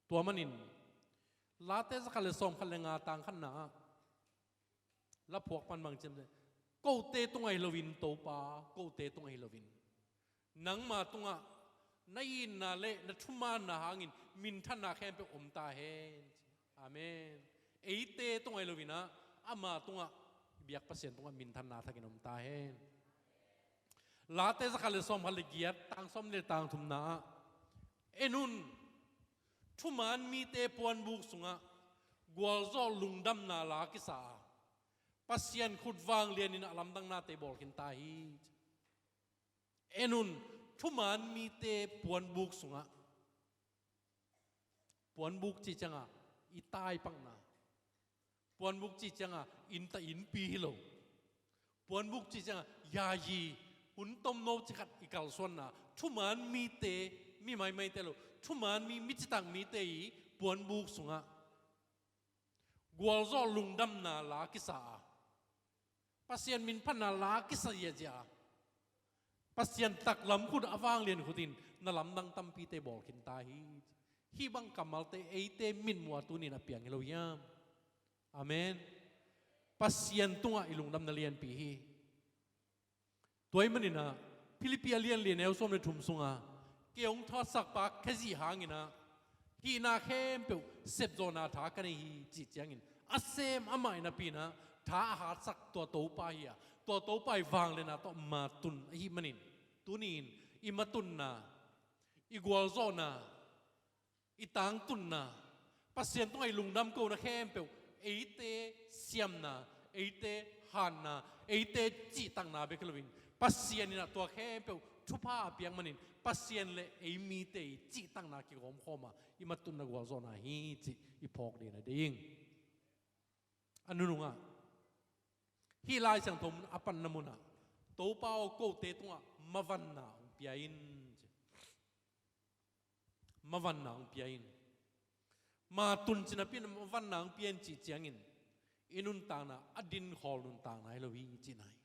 Tua manin, Late zakhat le sawmkhat le nga tang khatna ah, laphuak pan bang ci hiam cih leh, kote tungah hi loin Topa, kote tungah hi loin, nangma tungah na itna le na thumaanna hangin minthanna khempeuh om ta hen. Amen. Eite tungah hi loin ah, ama tungah, biak Pasian tungah minthanna thakin om ta hen. Late zakhat le sawmkhat le giat, tang sawm le tang thumna ah, en un, thuman mite puanbuk sungah gualzawh lungdamna la kisa a, Pasian khut vanglian in a lamdangnate bawl khin ta hi. En un, thuman mite puanbuk sungah, puanbuk cih ciangah i taipakna, puanbuk cih ciangah innta innpi hi lo, puanbuk cih ciangah yayi, hun tomno cih khat i kalsuanna, thuman mite, mi maimaite lo, thuman mi, mi citak mite i puanbuk sungah gualzawh lungdamna la kisa a, Pasian minphatna la kisa ziahziah a, Pasian taklam khut a vanglian khut in na lamdang tampite bawl khin ta hi. Hih bang kammalte eite mitmuh-a tuni-in a piang hi lo hiam? Amen. Pasian tungah i lungdamna lianpi hi. Tua ahih manin ah, Philippi a lian li, a neu sawm le thum sungah, kei hong thahatsak pa Khazih hangin ah, hihna khempeuh sepzawhna tha ka nei hi, cih ciangin, a sem amah in napi-in ah tha a hatsak tua Topa hi a, tua Topa i vangliatna tawh matun ahih manin, tuni-in i matunna, i gualzawhna, i tangtunna, Pasian tungah i lungdam kohna khempeuh, eite siamna, eite hatna, eite cihtakna bek hi loin, Pasian in ah tua khempeuh thupha a piak manin, Pasian le ei mite i cihtakna kigawmkhawm a, i matunna gualzawhna hi cih i phawk ding a ding. A nunungah, hih Lai Siangtho mun a panna munah, Topa aw, kote tungah mavanna hong pia in, ci. Mavanna hong pia in. Matun cih napi-in mavanna hong pia in cih ciangin, i nuntakna a dinkhawl nuntakna hi lo hi, cihna hi.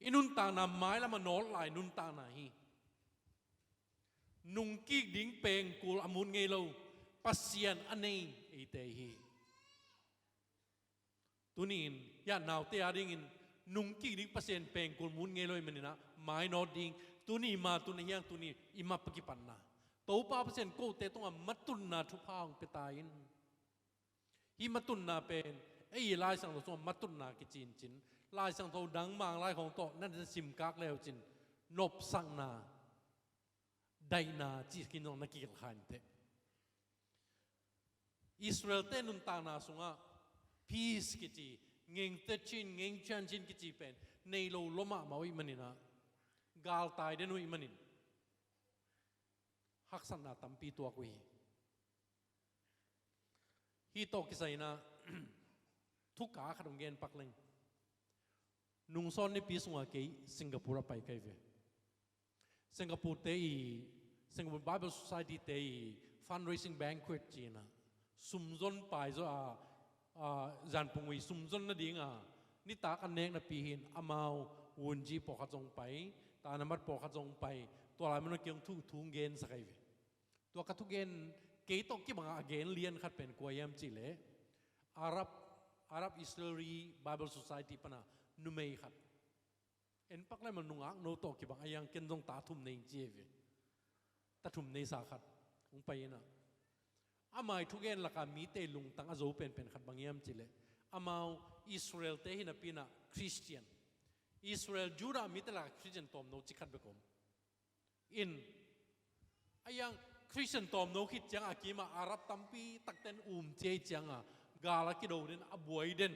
I nuntakna mailam a nawt lai nuntakna hi. Nungkik ding pengkul a mut ngei lo, Pasian a nei eite hi. Tuni-in, ya, naute adingin, nungkik ding Pasian pengkul mut ngei lo ahih manin ah, mainawt ding, tuni matun ahi hang tuni i map a kipatna, Topa Pasian kote tungah matunna thupha hong pia ta in. Hih matunna pen, ei Lai Siangtho sungah matunna kici in cin, Lai Siangtho dang Manglai khawng tawh na, na simkak le uh cin, nopsakna, daihna cih khin zong na kigelh kha inteh. Israel-te nuntakna sungah peace kici, ngengte cin, ngengcian cin kici pen nei lo lua mahmah uh ahih manin ah, galtai den uh ahih manin haksatna tampi tuak uh hi. Hih tawh kisai-in ah, thuka khat hong gen pak leng. Nungsawn nipi sungah kei Singapore a pai ka hi ve. Singapore-te i, Singapore Bible Society-te i fundraising banquet ci-in ah, sumzon paizaw a, a, Zanpung i sumzon nading a, nitak a nek napi hi-in, amau Wunji pawlkhat zong pai, Tanamat pawlkhat zong pai, tua lai mun a kei hong thu, thu hong gensak ahi ve. Tua ka thugen, kei tawh kibang a gen lian khat pen kua hiam cih leh, Arab, Arab Israeli Bible Society pan a numei khat. En pak leh, amah nungakno tawh kibang a, a hang ken zong ta thum nei ing ci hi ve. Ta thum neisa khat hong pai in ah, amah i thugen lakah mite lungtang a zo penpen khat bang hiam cih leh, amau Israel-te hi napi-in ah Christian, Israel Judah mite lakah Christian tawmno ci khat bek om in, A hiang Khristian tawmno khit ciangah a kimah Arab tampi takten um ciai ciangah gal a kido den, a buai den,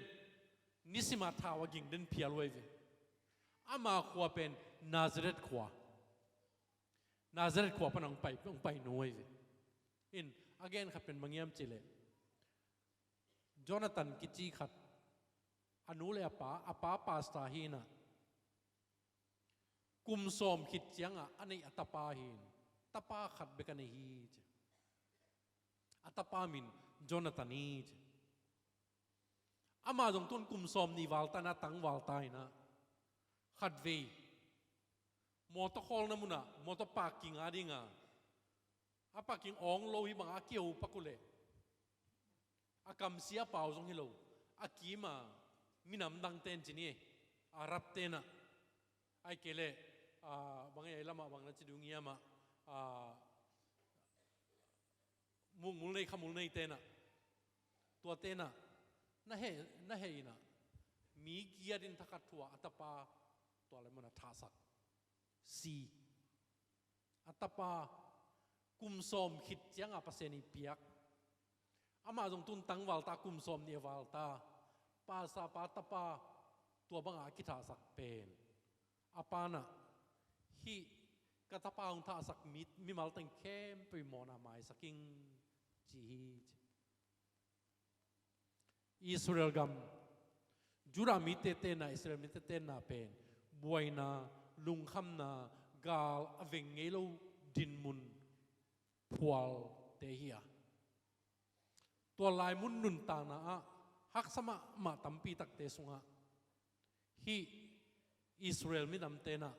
nisima thau a ging den phial uh ahi ve. Ama khua pen Nazareth khua. Nazareth khua pan hong pai, hong pai nu ahi ve. In, a gen khat pen bang hiam cihleh, Jonathan kici khat, a nu le a pa, a pa pastor hi inah, kum sawm khit ciangah a neih a tapa hi in, tapa khat bek a nei hi ci. A tapa min Jonathan hi ci. Amah zong tun kum sawm nih val ta inah, tang val ta inah, khatvei mawtaw khawlna munah mawtaw parking a dinga, a parking awng lo hi bangah a kiho pak uh leh, a kamsia pau zong hi lo, a kima minam dangten ci ni, Arab tenah, ahih kei leh, ah, bang ei lamah bang na ci ding hiam ah, ah, mukmul nei, khamul nei tenah, tua tenah na heh, na heh inah, mi giatin thakhat thu-ah a tapa tua lai munah thahsak. Si. A tapa kum sawm khit ciangah Pasian ii piak. Amah zong tun tang val ta, kum sawm nih a val ta. Pastor pa tapa tua bangah a kithahsak pen, a pa inah, hih ka tapa hong thahsak mi, mimal teng khempeuh ii mawhna maisak ing ci hi ci. Israel gam, Judah mite tenna, Israel mite tenna pen buaina, lungkhamna, gal a veng ngei lo dinmun phualte hi a, tua lai mun nuntakna ah haksa mahmah tampi takte sungah hih Israel minam tenah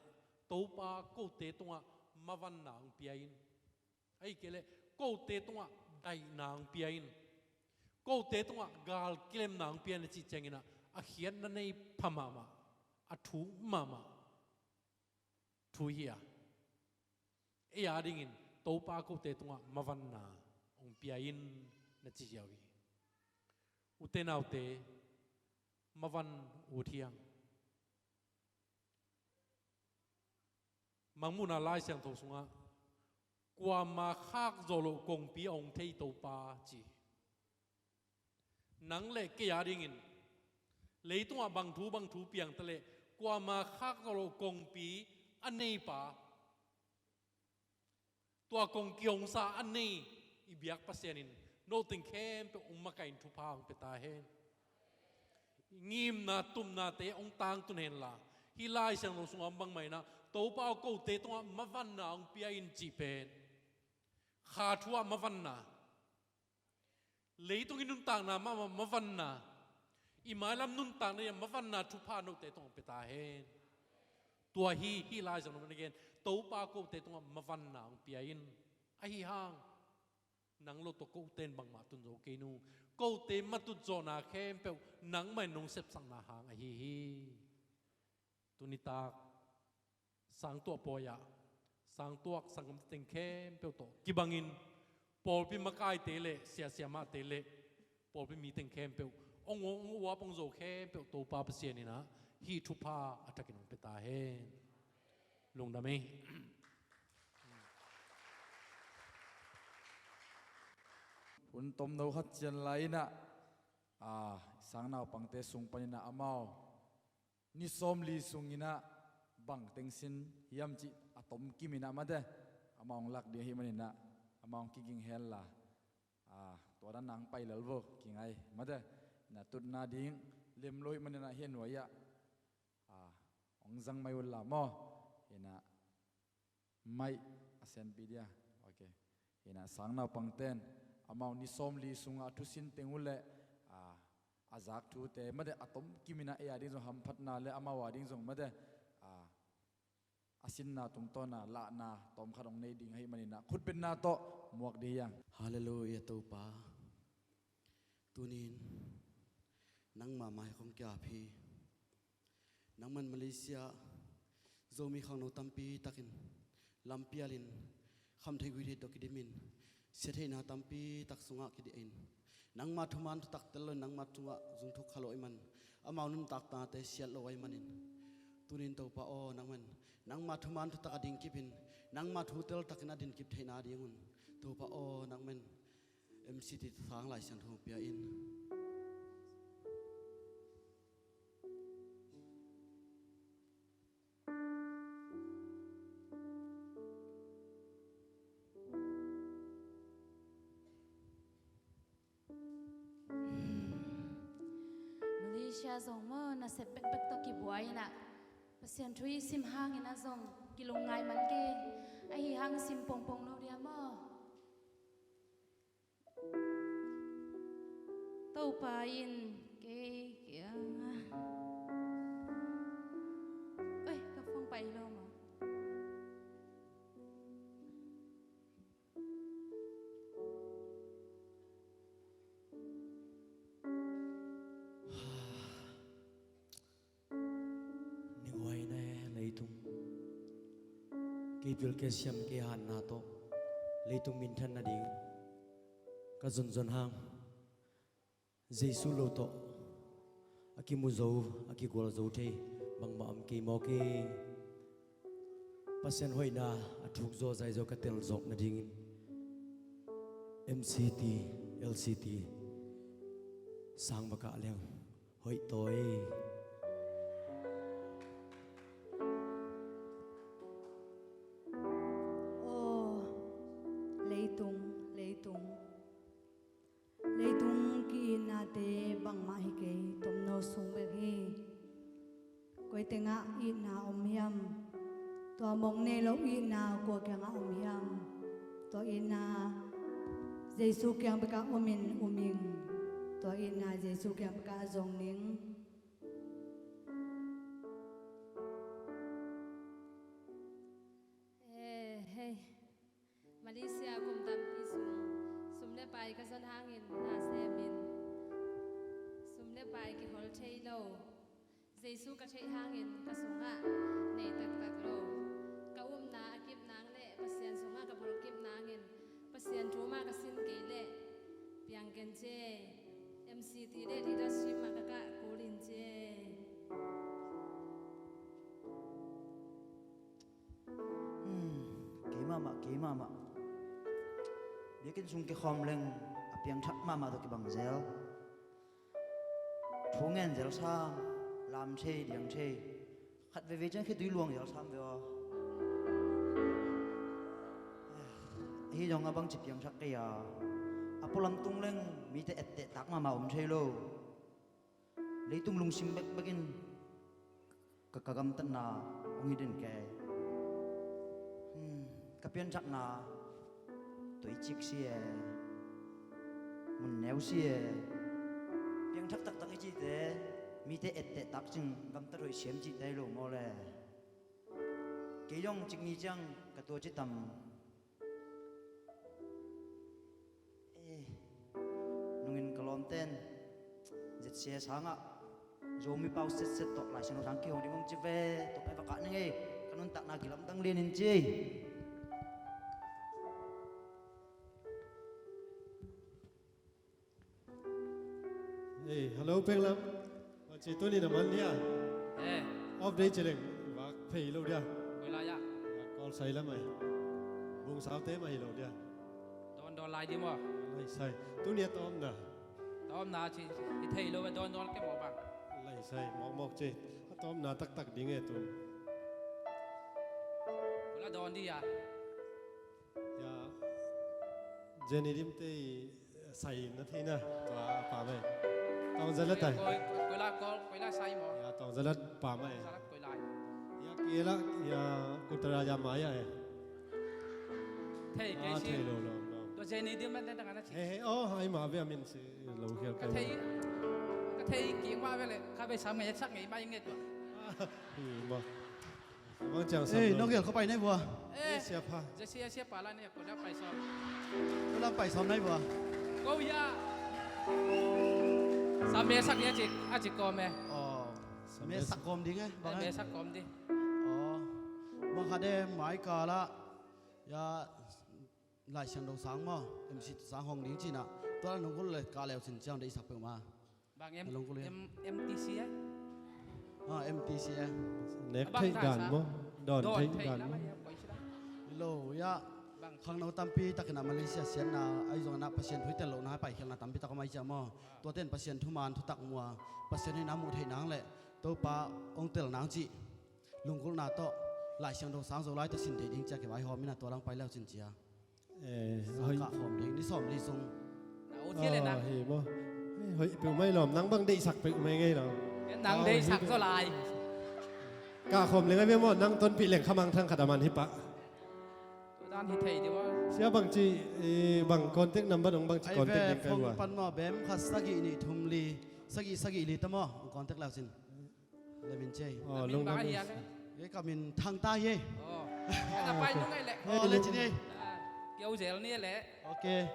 Topa kote tungah mavanna hong pia in. Ahih kei leh kote tungah daihna hong pia in. Kote tungah gal kilemna hong pia in a cih cianginah a khiatna nei pha mahmah, a thuk mahmah thu hi a, ei a dingin Topa kote tungah mavanna hong pia in na ci hi uh hi. Ute naute, mavan ut hi hang. Mangmuhna Lai Siangtho sungah kuama khak zawh loh kongpi a hong thei Topa ci. Nang le kei a dingin leitungah bang thu bang thu piang taleh kuama khak zawh loh kongpi a neipa, tua kong kihongsa a nei i biak Pasian in noteng khempeuh hong makaih in thupha hong pia ta hen. Ngimna tumnate hong tangtun henla, hih Lai Siangtho sungah bangmah inah Topa aw, kote tungah mavanna hong pia in cih pen kha thu-ah mavanna, leitung i nuntakna mahmah mavanna, i mailam nuntakna i mavanna thupha note tungah hong pia ta hen. Tua hi, hih Lai Siangtho in a gen, Topa kote tungah mavanna hong pia in. Ahi hang nang lo tawh kote in bangmah tun zo kei nung. Kote matut zawhna khempeuh nangmah in nong sepsakna hang ahi hi. Tunitak sangtuah pawi-ah sangtuak sanggamte teng khempeuh tawh kibangin pawlpi makaite le siasia mahte le pawlpi mi teng khempeuh, hong uap hong zo khempeuh Topa Pasian inah hih thupha a thakin hong pia ta hen. Lungdam ei. Hun tomno khat cian lai inah, a, sangnaupangte sung paninah amau ni sawmli sunginah bang teng sin hiam cih a tomkim inah mate, amah hong lak ding ahih maninah amah hong kiging henla, a, tua dan nang pai lel vo, kingai mate. Na tutna ding lem lo ahih maninah hih nuai-ah, a, hong zang mai unla maw. Inah mai a senpi dia. Ok. Inah sangnaupangten amau ni sawmli sungah a thusin teng uh le, a, a zak thute mate a tomkim inah ei a ding zong hamphatna le amau a ding zong mate, a, a sinna tungtawna lahna tawmkhat hong nei ding ahih maninah khutbetna tawh muak ding hi hang. Halleluiah Topa. Tunin nangmah mai kong kiap hi. Nangman Malaysia Zomi khangno tampi takin lampialin khamtheih guihtheih tawh kidimin siatheihna tampi tak sungah kidiahin nangmah thuman thutak tel loin nangmah tungah zungthuk kha lo ahih man amau nuntaknate siat lo ahih manin Tunin Topa aw, nangman nangma thuman thutak a dingkip in, nangma thu teltakin a dingkip theihna dingun Topa aw, nangman M C T sang Lai Siangtho pia in. Malaysia zong maw, nasep bekbek tawh kibuai inah, Pasian thu i sim hangin ah zong kilungngai man kei. Ahi hang sim pongpong lo dia maw? Topa in kei kiangah, oi, ka phone pai lo maw? Ninghuaina e leitung. Kei pil kei siam kei hatna tawh leitung minthan nading ka zonzon hang, Jesu lo tawh a kimu zo, a kigual zo thei bangmah om kei mawk e. Pasian hoihna a thuk zaw zai zaw ka tel zawk nadingin M C T, L C T sang bakah leng hoih tawi. Aw, leitung, leitung. Leitung ki-itnate bangmah hi kei, tomno sung bek hi. Koi tengah itna om hiam? Tua mong nei lo itna kua kiangah om hiam? Tua itna Jesu kiang bekah omin um ing. Tua itna Jesu kiang bekah a zong ning. Eh, hei. Malaysia kum tampi sung sum le pai ka zon hangin na semin, sum le pai kihol thei lo. Jesu ka theih hangin ka sungah nei taktak lo. Ka upna a kip nang le Pasian sungah ka bul kip nangin Pasian thu mah ka sin kei leh piang ken ci. M C T le leadership mah ka kah kul in ci. Hmm, kei mahmah, kei mahmah. Biakinn sung kikhawm leng a piangthak mahmah tawh kibang zel. Thu ngen zel sam, lam thei, diang thei. Khat veve ciang khitui luang zel sam ve aw. Ahi zong a bangci piangthak kei a, a pualam tung leng mite etteh tak mahmah om thei lo. Leitung lungsim bekbek in ka, ka gamtatna hong hi den kei. Hmm, ka pianthakna tuicik si e, mun neu si e. Piangthak taktak i cihte mite etteh tak cin gamtat hoih siam cihte hi lo maw le. Kei zong cik ni ciang ka tua ci tam. Eh, nungin ka lawmten Z C A sangah Zomi pau setset tawh Lai Siangtho sang kihong ding hong ci ve. Tua pai vakah ning ei, ka nuntakna kilamdang lianin ci. Ei, hello, Penglam. Wan ci tuni na man dia. Eh. Off day ci leng. Vak phei lo dia. Koi lai ah. Vak kawl sai lam ai. Bung saute mah hi lo dia. Dawn dawn lai di maw. Lai sai. Tuni a tawmna. Tawmna ci. I thei lo ve dawn dawn ke maw bang. Lai sai. Mawk mawk ci. A tawmna taktak ding e tun. Koi lai dawn di ah. Ya. Jenny Dim te i sai na theihna tua a pa mai. Tawng zalat ai. Koi, koi lai, koi, koi lai sai maw. Ya, tawng zalat pa mai. Zalat koi lai. Ya, kila, ya, kutara ya maya e. Thei kei si. Ah, thei lo, lo, lo. Tua Jenny Dim man te tang ana si. He, he, oh, hai ma ve a min si lo khial ka kai. Thei, ka thei ki ma ve le, ka be sam ngai sak ngai mai ngai tua. Hi ma. Bang ciang sam. Eh, lo. Nong gel kho pai nai bua. Eh, siapa? Jesse, siapa lah ni, aku dah pai som. Aku dah pai som nai bua. Kau ya. Sam mesak dia cik, a cik kom eh. Oh, sam mesak kom ding eh, bang eh. Mesak kom di. Oh, bang kade mai kala ya Lai Siangtho sang maw, M C T sang hong ding cina. Tua nong kul le ka leu sin ciang de isak pe ma. Bang M-, M-, M T C eh? Ah, M T C eh. Nek theih dan maw? Dawn theih dan maw? Lo, ya. Khangno tampi takin ah Malaysia siatna ahi zongin ah Pasian thu i tel lohna ah paikhialna tampi tak om ahi ciah maw? Tuate in Pasian thuman thutak mu a, Pasian hoihna muh theih nang le Topa hong tel nang cih lunggulhna tawh Lai Siangtho sang Zolai tawh sin thei ding ciah kivaihawm in ah tua lang pai leu cin cia. Eh, hoih. Kah khawm ding ni sawm li sung. Na u thial le na. Hi maw? Eh, hoih peuhmah i lawm, nang bang deihsak peuhmah i ngei lawm. Nang deihsak zaw lai. Kah khawm leng a ve maw, nang tonpih leng khamang thang khat a man hi pah. Tua dan hi thei dih maw. Sia bang ci, eh, bang contact number dong bang ci contact ding kai ua. Phone pan maw, bem khat sagih nih thum li, sagih sagih li ta maw, contact lau sin. Le min cei. Oh, lungdam hi. Ei ka min Thang ta hi. Oh. Ka na pai nung ai le. Oh, le cin ei. Keu zel ni le. Okay.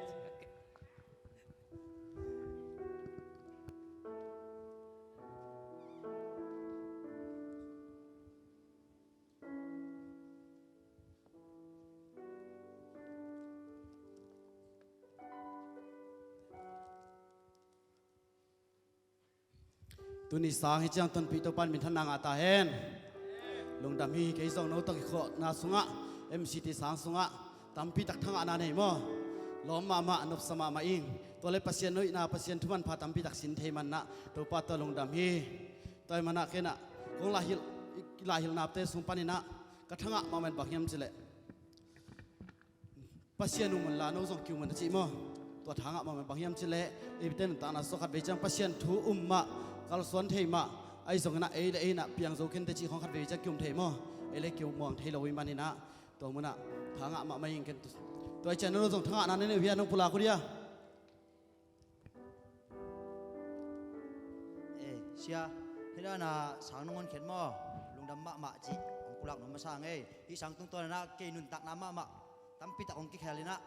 Tuni sang hi ciang tonpih Topa in minthanna ngah ta hen. Lungdam hi. Kei zong no tawh kikhawhna sungah, M C T sang sungah tampi tak thangahna nei maw? Lawm mahmah, nopsa mahmah ing. Tua le Pasian hoihna, Pasian thumanpha tampi tak sin thei manah Topa tawh lungdam hi. Tua hi manah kenah kong lahilh, lahilhnate sung paninah ka thangah mahmah in bang hiam cileh Pasian um unla no zong ki-um un a cih maw? Tua thangah mahmah bang hiam cileh, eite nuntakna sungah khatvei ciang Pasian thu um mah, kalsuan thei mah, ahi zonginah ei le ei inah piang zo kente cih khawng khatvei ciang ki-um thei maw? Ei le ki-um muang thei lo ih maninah tua munah thangah mahmah ing ken. Tua ih ciang no zong thangahna na nei uh hia, nong pulak uh dia? Eh, sia, hih dana sang nong honkhiat maw? Lungdam mahmah cih hong pulak nuam masa ngei. Hih sang tungtawn inah kei nuntakna mahmah tampi tak hong kikhel inah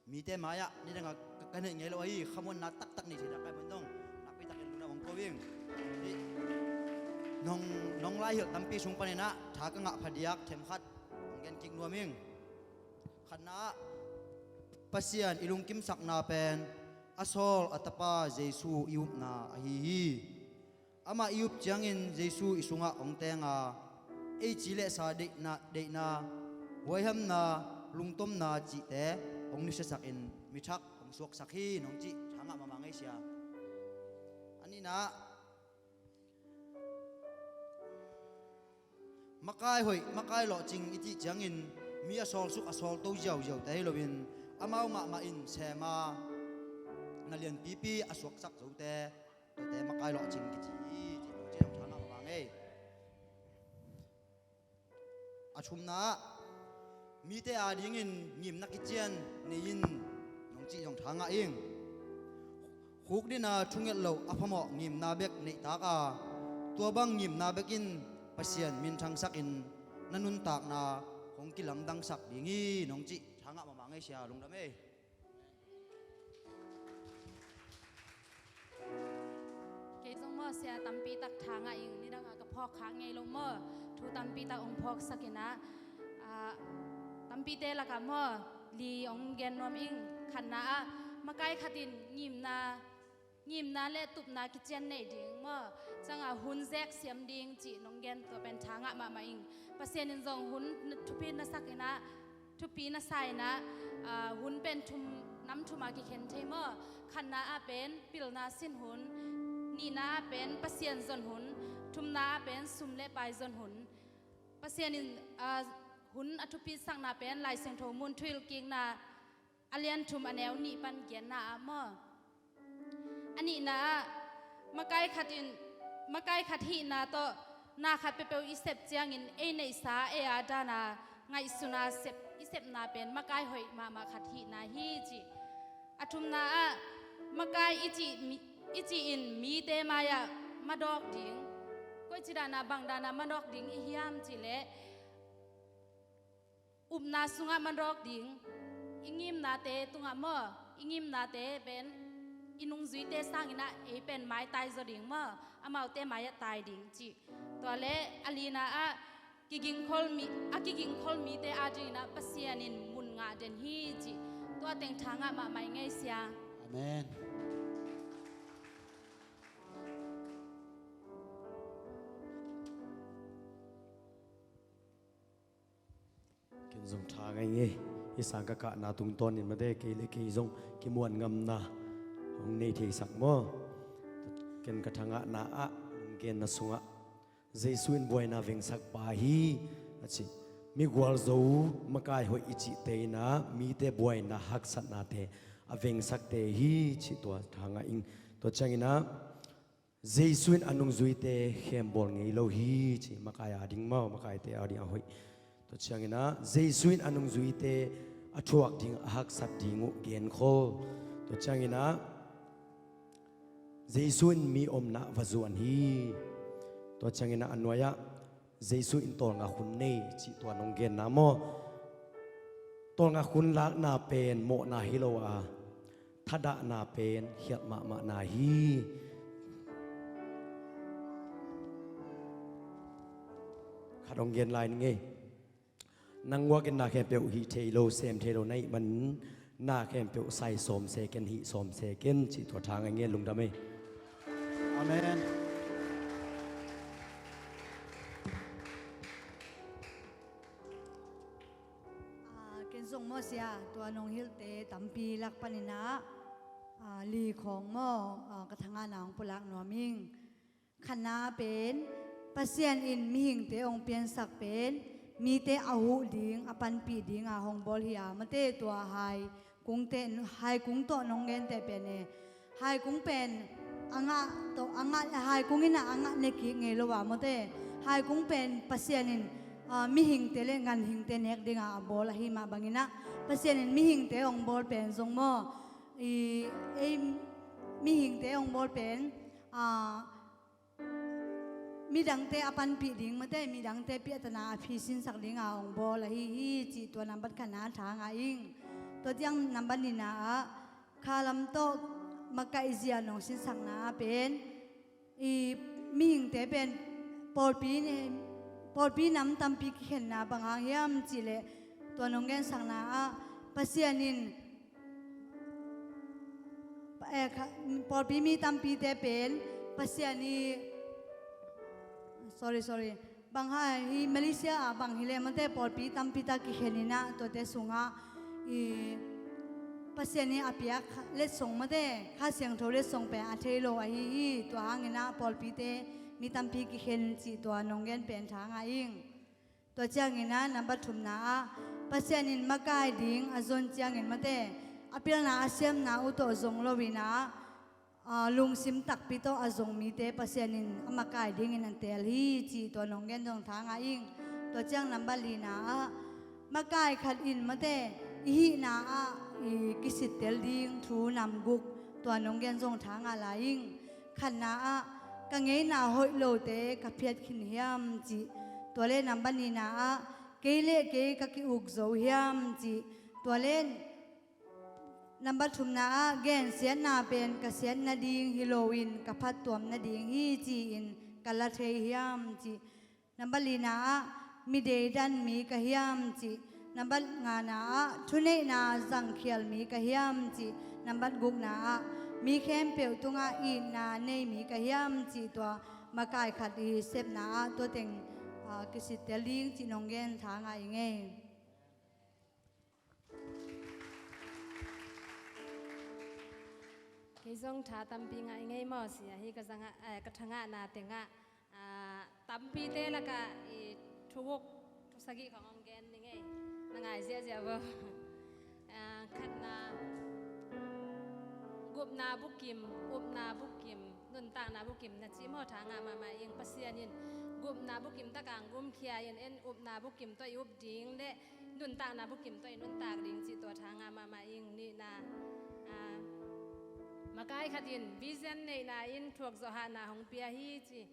mite mai-ah nidangah ka, ka neih ngei lo ahi khamuanna taktak nih thei dak kai mun dong nakpi takin lungdam hong ko ing. Hih nong, nong laihilh tampi sung paninah tha ka ngah phadiak themkhat hong gen kik nuam ing. Khatna ah, Pasian i lungkimsakna pen a sawl a Tapa Jesu i upna ahi hi. Amah i up ciangin Jesu i sungah hong teng a, ei ci le sa deihna, deihna, huaihamna, lungtomna cihte hong nusiasakin mi thak hong suaksak hi, nong cih thangah mahmah ngei sia. A nihna ah, makai hoih, makai lawhcing i cih ciangin mi a sawlsuk a sawlto ziauziaute hi loin amau mahmah in sem a na lianpipi a suaksak zote, tuate makai lawhcing kici hi, cih nong cih zong thangah mahmah ngei. A thumna ah, mite adingin ngimna kician nei in, nong cih zong thangah ing. Khukdina thunget loh a phamawh ngimna bek neihtak a, tua bang ngimna bek in Pasian minthangsakin na nuntakna hong kilamdangsak ding hi, nong cih thangah mahmah ngei sia, lungdam ei. Kei zong maw sia, tampi tak thangah ing, nidangah ka phawk khak ngei lo maw, thu tampi tak hong phawksak inah, ah, tampite lakah maw, li hong gen nuam ing. Khatna ah, makai khat in ngimna, ngimna le tupna kician neih ding maw, ciangah hun zek siam ding cih nong gen, tua pen thangah mahmah ing. Pasian in zong hun thupi na sak inah, thupi na sa inah, ah, hun pen thum, nam thum a kikhen thei maw? Khatna ah pen pilna sin hun, nihna ah pen Pasian zon hun, thumna ah pen sum le pai zon hun. Pasian in, ah, hun a thupi sakna pen Lai Siangtho mun Thuhilhkikna a lian thum a neu nih pan genna ah maw? A nihna ah, makai khat in, makai khat hihna tawh na khat peuhpeuh i sep ciangin ei neihsa, ei a dana ngaihsuna sep, i sepna pen makai hoih mahmah khat hihna hi cih. A thumna ah, makai i cih mi, i cih in mite mai-ah madawk ding. Koici dana, bang dana madawk ding i hiam cihleh, upna sungah madawk ding, i ngimnate tungah maw, i ngimnate pen i nungzuite sanginah ei pen maitai zaw ding maw, amaute mai-ah tai ding cih. Tua le a lina ah kigingkhol mi, a kigingkhol mite adinginah Pasian in mun ngah den hi cih. Tua teng thangah mahmah ngei sia. Amen. Ngai nge, hih sang ka kahna tungtawnin mate, kei le kei zong kimuan ngamna hong nei theisak maw? Ken ka thangahna ah, hong genna sungah Jesu in buaina vengsak pa hi a ci. Migual zo, makai hoih i cihte in ah mite buaina haksatnate a vengsakte hi cih tua thangah ing. Tua ciangin ah Jesu in a nungzuite khembawl ngei lo hi ci. Makai a ding maw, makaite a ding a hoih. Tua ciangin ah Jesu in a nungzuite a thuak ding, a haksat ding uh genkhol. Tua ciangin ah Jesu in mi omna va zuan hi. Tua ciangin ah a nuai-ah Jesu in tawlnga khun nei cih tua nong genna maw? Tawlnga khun lakna pen mawhna hi lo a, thadahna pen khialh mahmahna hi. Khat hong gen lai ning ei. Nang uakin na khempeuh hih thei lo, sem thei lo na hih manin na khempeuh sai sawm se ken, hih sawm se ken cih tua thang a ngen lungdam ei. Amen. Ah, ken zong maw sia, tua nong hilhte tampi lak panin ah, ah, li khawng maw, ah, ka thangahna hong pulak nuam ing. Khatna pen, Pasian in mihingte hong piansak pen mite a huh ding, a panpih dinga hong bawl hi a, mate tua hai kungte, hai kung tawh nong gente pen e. Hai kung pen a ngah tawh, a ngah, hai kung in ah a ngah ne kik ngei lo a, mate. Hai kung pen Pasian in, ah, mihingte le ganhingte nek dinga a bawl ahi mah bangin ah, Pasian in mihingte hong bawl pen zong maw, i, ei mihingte hong bawl pen, ah, midangte a panpih ding, mate, midangte piahtana a phisinsak dinga hong bawl ahi hi cih tua nambat khatna thang a ing. Tua ciang nambat nihna ah khalam tawh makaih zia nong sinsakna ah pen, i, mihingte pen pawlpi, pawlpi nam tampi kikhenna bang hang hiam cih leh, tua nong gensakna ah Pasian in eh, kha-, pawlpi mi tampite pen Pasian i, sorry, sorry. Bang hang hi, Malaysia ah bang hi le mate, pawlpi tampi tak kikhen in ah, tuate sungah i Pasian i a piak letsong mate, Kha Siangtho letsong pen a thei lo ahi hi. Tua hangin ah pawlpite mi tampi kikhen cih tua nong gen pen thang a ing. Tua ciangin ah nambat thumna ah Pasian in makai ding a zon ciangin mate, a pilna a siamna uh tawh zong loin ah, ah, lungsim takpi tawh a zong mite Pasian in a makai dingin a teel hi cih tua nong gen zong thang a ing. Tua ciang nambat lina ah makai khat in mate, i hihna ah i kisittel ding thu nam guk tua nong gen zong thang a lai ing. Khatna ah ka ngeina hoih lote ka phiat khin hiam cih. Tua le nambat nihna ah kei le kei ka ki-uk zo hiam cih. Tua le nambat thumna ah gensiatna pen ka siat nading hi loin ka phattuam nading hi ci-in ka la thei hiam cih. Nambat lina ah mi deidan mi ka hiam cih. Nambat ngana ah thuneihna zangkhial mi ka hiam cih. Nambat gukna ah mi khempeuh tungah itna nei mi ka hiam cih. Tua makai khat i sepna ah tua teng, ah, kisittel ding cih nong gen thang a ing ei. Kei zong tha tampi ngah i ngei maw sia, hi ka zangah, eh, ka thangahna tengah, ah, tampite lakah i thuguk, thusagih khong hong gen ni ngei. Na ngai ziahziah vo. Ah, khatna, gupna bukim, upna bukim, nuntakna bukim na ci maw, thangah mahmah ing. Pasian in gupna bukim takang gumkhia in, en upna bukim tawh i up ding le nuntakna bukim tawh i nuntak ding cih tua thangah mahmah ing. Nihna, ah, makai khat in vision neihna in thuakzawhahna hong pia hi ci.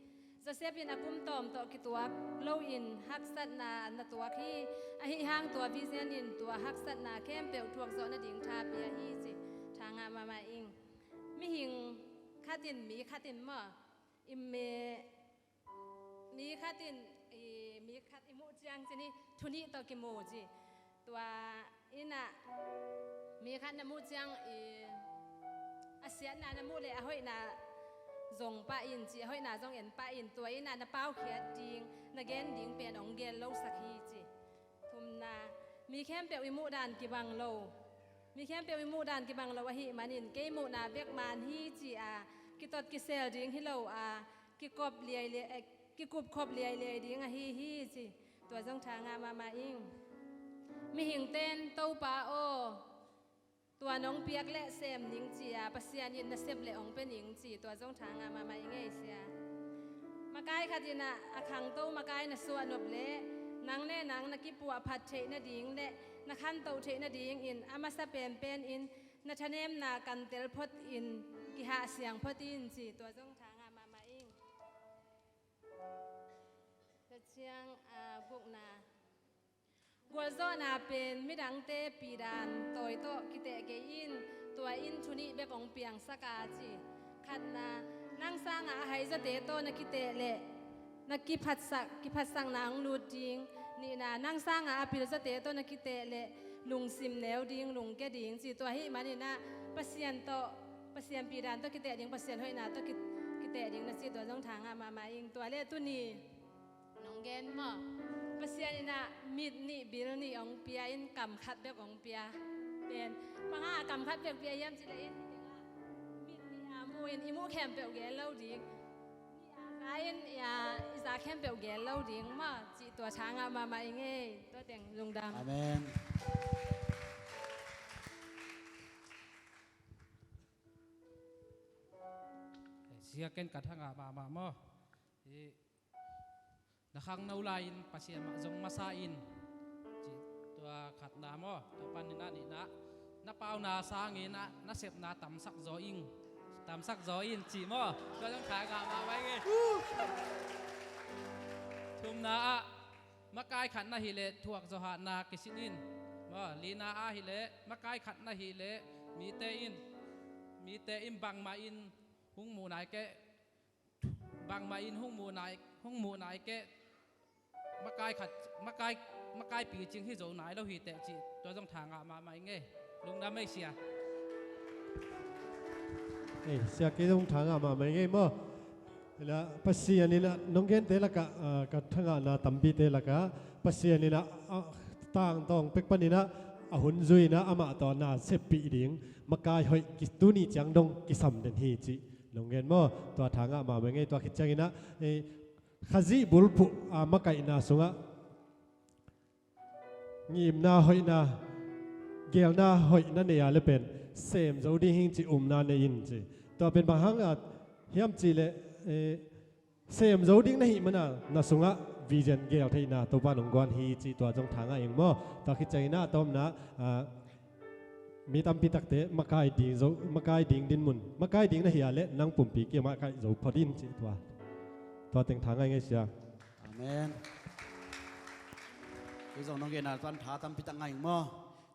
Joseph in a kum tawm tawh kituak loin haksatna na tuak hi. Ahi hang tua vision in tua haksatna khempeuh thuakzawh nading tha pia hi ci. Thangah mahmah ing. Mihing khat in mi khat in maw, i me Mi khat in, i, mi khat i muh ciang cin hi, thunih tawh kimu ci. Tua in ah, mi khat na muh ciang, i, a siatna na muh le a hoihna zong pah in ci, a hoihna zong en pah in, tua in ah na paukhiat ding, na gen ding pen hong gel losak hi ci. Thumna, Mi khempeuh i muhdan kibang lo. Mi khempeuh i muhdan kibang lo ahih manin kei muhna bek man hi ci-a kitot kisel ding hi lo a, kikop liailiai, eh, kikupkhop liailiai ding ahi hi ci. Tua zong tha ngah mahmah ing. Mihingte in Topa aw, tua nong piak leh sem ning ci-a Pasian in nasep leh hong pia ning ci, tua zong tha ngah mahmah ing ei sia. Makai khat in ah a khangto makai na suah nop leh nang le nang na kipuahphat theih nading le na khantoh theih nadingin a masa penpen in na thanemna kantel phot in kihahsiang phot in ci, tua zong tha ngah mahmah ing. Tua ciang, ah, gukna. Gualzawhna pen midangte pidan tawi tawh kiteh kei in, tua in thu nih bek hong piangsak a ci. Khatna, nang sangah a haizawte tawh na kiteh leh na kiphatsak, kiphatsakna hong lut ding. Nihna, nang sangah a pilzawte tawh na kiteh leh lungsim neu ding, lungke ding ci. Tua ahih manin ah Pasian tawh, Pasian pidan tawh kiteh ding, Pasian hoihna tawh ki-, kiteh ding na ci, tua zong tha ngah mahmah ing. Tua leh tuni nong gen maw? Pasian in ah mit nih bil nih hong pia in kam khat bek hong pia. Pen bang hang a kam khat bek pia hiam cih leh in, mit nih a mu in i muh khempeuh gel lo ding. Nih a za in, i a, i za khempeuh gel lo ding maw? Cih tua tha ngah mahmah ing ei. Tua teng lungdam. Amen. Sia ken ka tha ngah mahmah maw? Hi. Na khangno lai-in Pasian mah zong masa in, ci tua khatna maw? Tua panin ah nihna, na pauna sangin ah na sepna tamsak zaw ing, tamsak zaw in ci maw? Tua zong tha ngah mahmah ing ei. Thumna ah, makai khat na hih leh thuak zawhahna kisin in maw? Lina ah hih leh makai khat na hih leh mite in, mite in bangmah in hong mu nai kei, bangmah in hong mu nai, hong mu nai kei, makai khat, makai, makai picing hi zo nai lo hi teh ci, tua zong tha ngah mahmah ing ei. Lungdam ei sia. Ei, sia kei zong tha ngah mahmah ing ei maw? Ila Pasian in ah nong gente lakah, ah, ka tha ngahna tampite lakah Pasian in ah, ah, tangtawng pek panin ah a hun zui in ah amah tawh na seppih ding makai hoih ki, tuni ciang dong kisam den hi cih nong gen maw? Tua tha ngah mahmah ing ei. Tua khit ciangin ah, eh, Khazih bulphuh, ah, makaihna sungah ngimna hoihna, gelna hoihna nei a le pen sem zo ding hing cih umna nei in ci. Tua pen bang hang a hiam cih leh, eh, sem zo ding na hih mana na sungah vision gel theihna Topa nong guan hi cih tua zong tha ngah ing maw? Tua khit ciangin ah a tawpna, ah, mi tampi takte makai ding zo, makai ding dinmun, makai ding na hih a leh nang pumpi kia makai zo phot in cih tua. Tua teng tha ngah ing ei sia. Amen. Kei zong nong genna pan tha tampi tak ngah ing maw?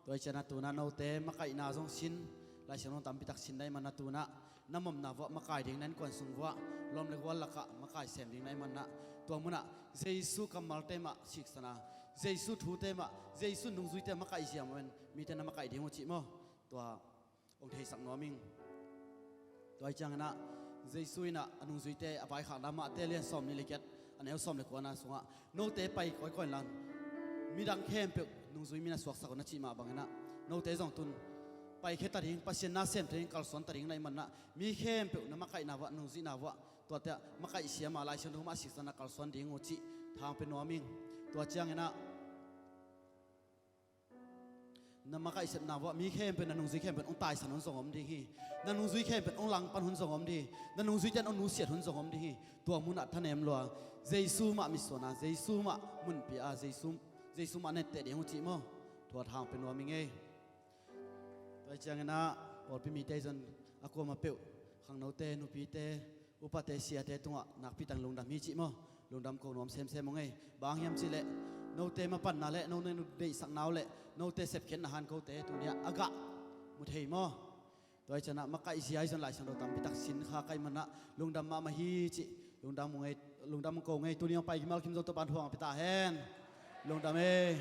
Tua hi ciangin ah tu-in ah note makaihna zong sin, Lai Siangtho tampi tak sin na hih man ah tu-in ah na mawhna vuah makai ding, na innkuan sung vuah, lawm le gual lakah makai sem ding na hih man ah, tua munah Jesu kammalte mah siksan a, Jesu thute mah, Jesu nungzuite makaih zia mah in mite na makaih ding uh cih maw? Tua hong theisak nuam ing. Tua hi ciangin ah Jesu in ah a nungzuite a vaikhakna, Mate lian sawmnih le giat, a neu sawm le kuana sungah, note pai kawikawi inla midang khempeuh nungzui mi na suaksak un a cih mah bangin ah note zong tu-in paikhia ta ding, Pasian na sem ta ding, kalsuan ta ding na hih man ah mi khempeuh na makaihna vuah, nungzuihna vuah, tuate ah makaih siam a, Lai Siangtho mah siksan a kalsuan ding uh cih tha hong pia nuam ing. Tua ciangin ah na makaihsepna vuah mi khempeuh, na nungzui khempeuh hong taisan hun zong om ding hi. Na nungzui khempeuh hong langpan hun zong om ding hi. Na nungzuite in hong nusiat hun zong om ding hi. Tua munah thanem lua, Jesu mah mitsuan a, Jesu mah munpia a, Jesu, Jesu mah na etteh ding uh cih maw? Tua tha hong pia nuam ing ei. Tua hi ciangin ah pawlpi mite zong a kuamah peuh, khangnote, nupite, upate, siate tungah nakpi takin lungdam hi cih maw? Lungdam ko nuam semsem ung ei. Bang hang hiam cih leh note mapanna le note deihsakna uh le note sepkhiatna hankote tuni-ah a gah mu thei maw? Tua hi ciangin ah makaih zia hi zong Lai Siangtho tampi tak sin kha ka hih man ah lungdam mahmah hi cih lungdam ung ei, lungdam ko ung ei. Tuni hong pai kimal kim zong Topa'n thu hong pia ta hen. Lungdam ei.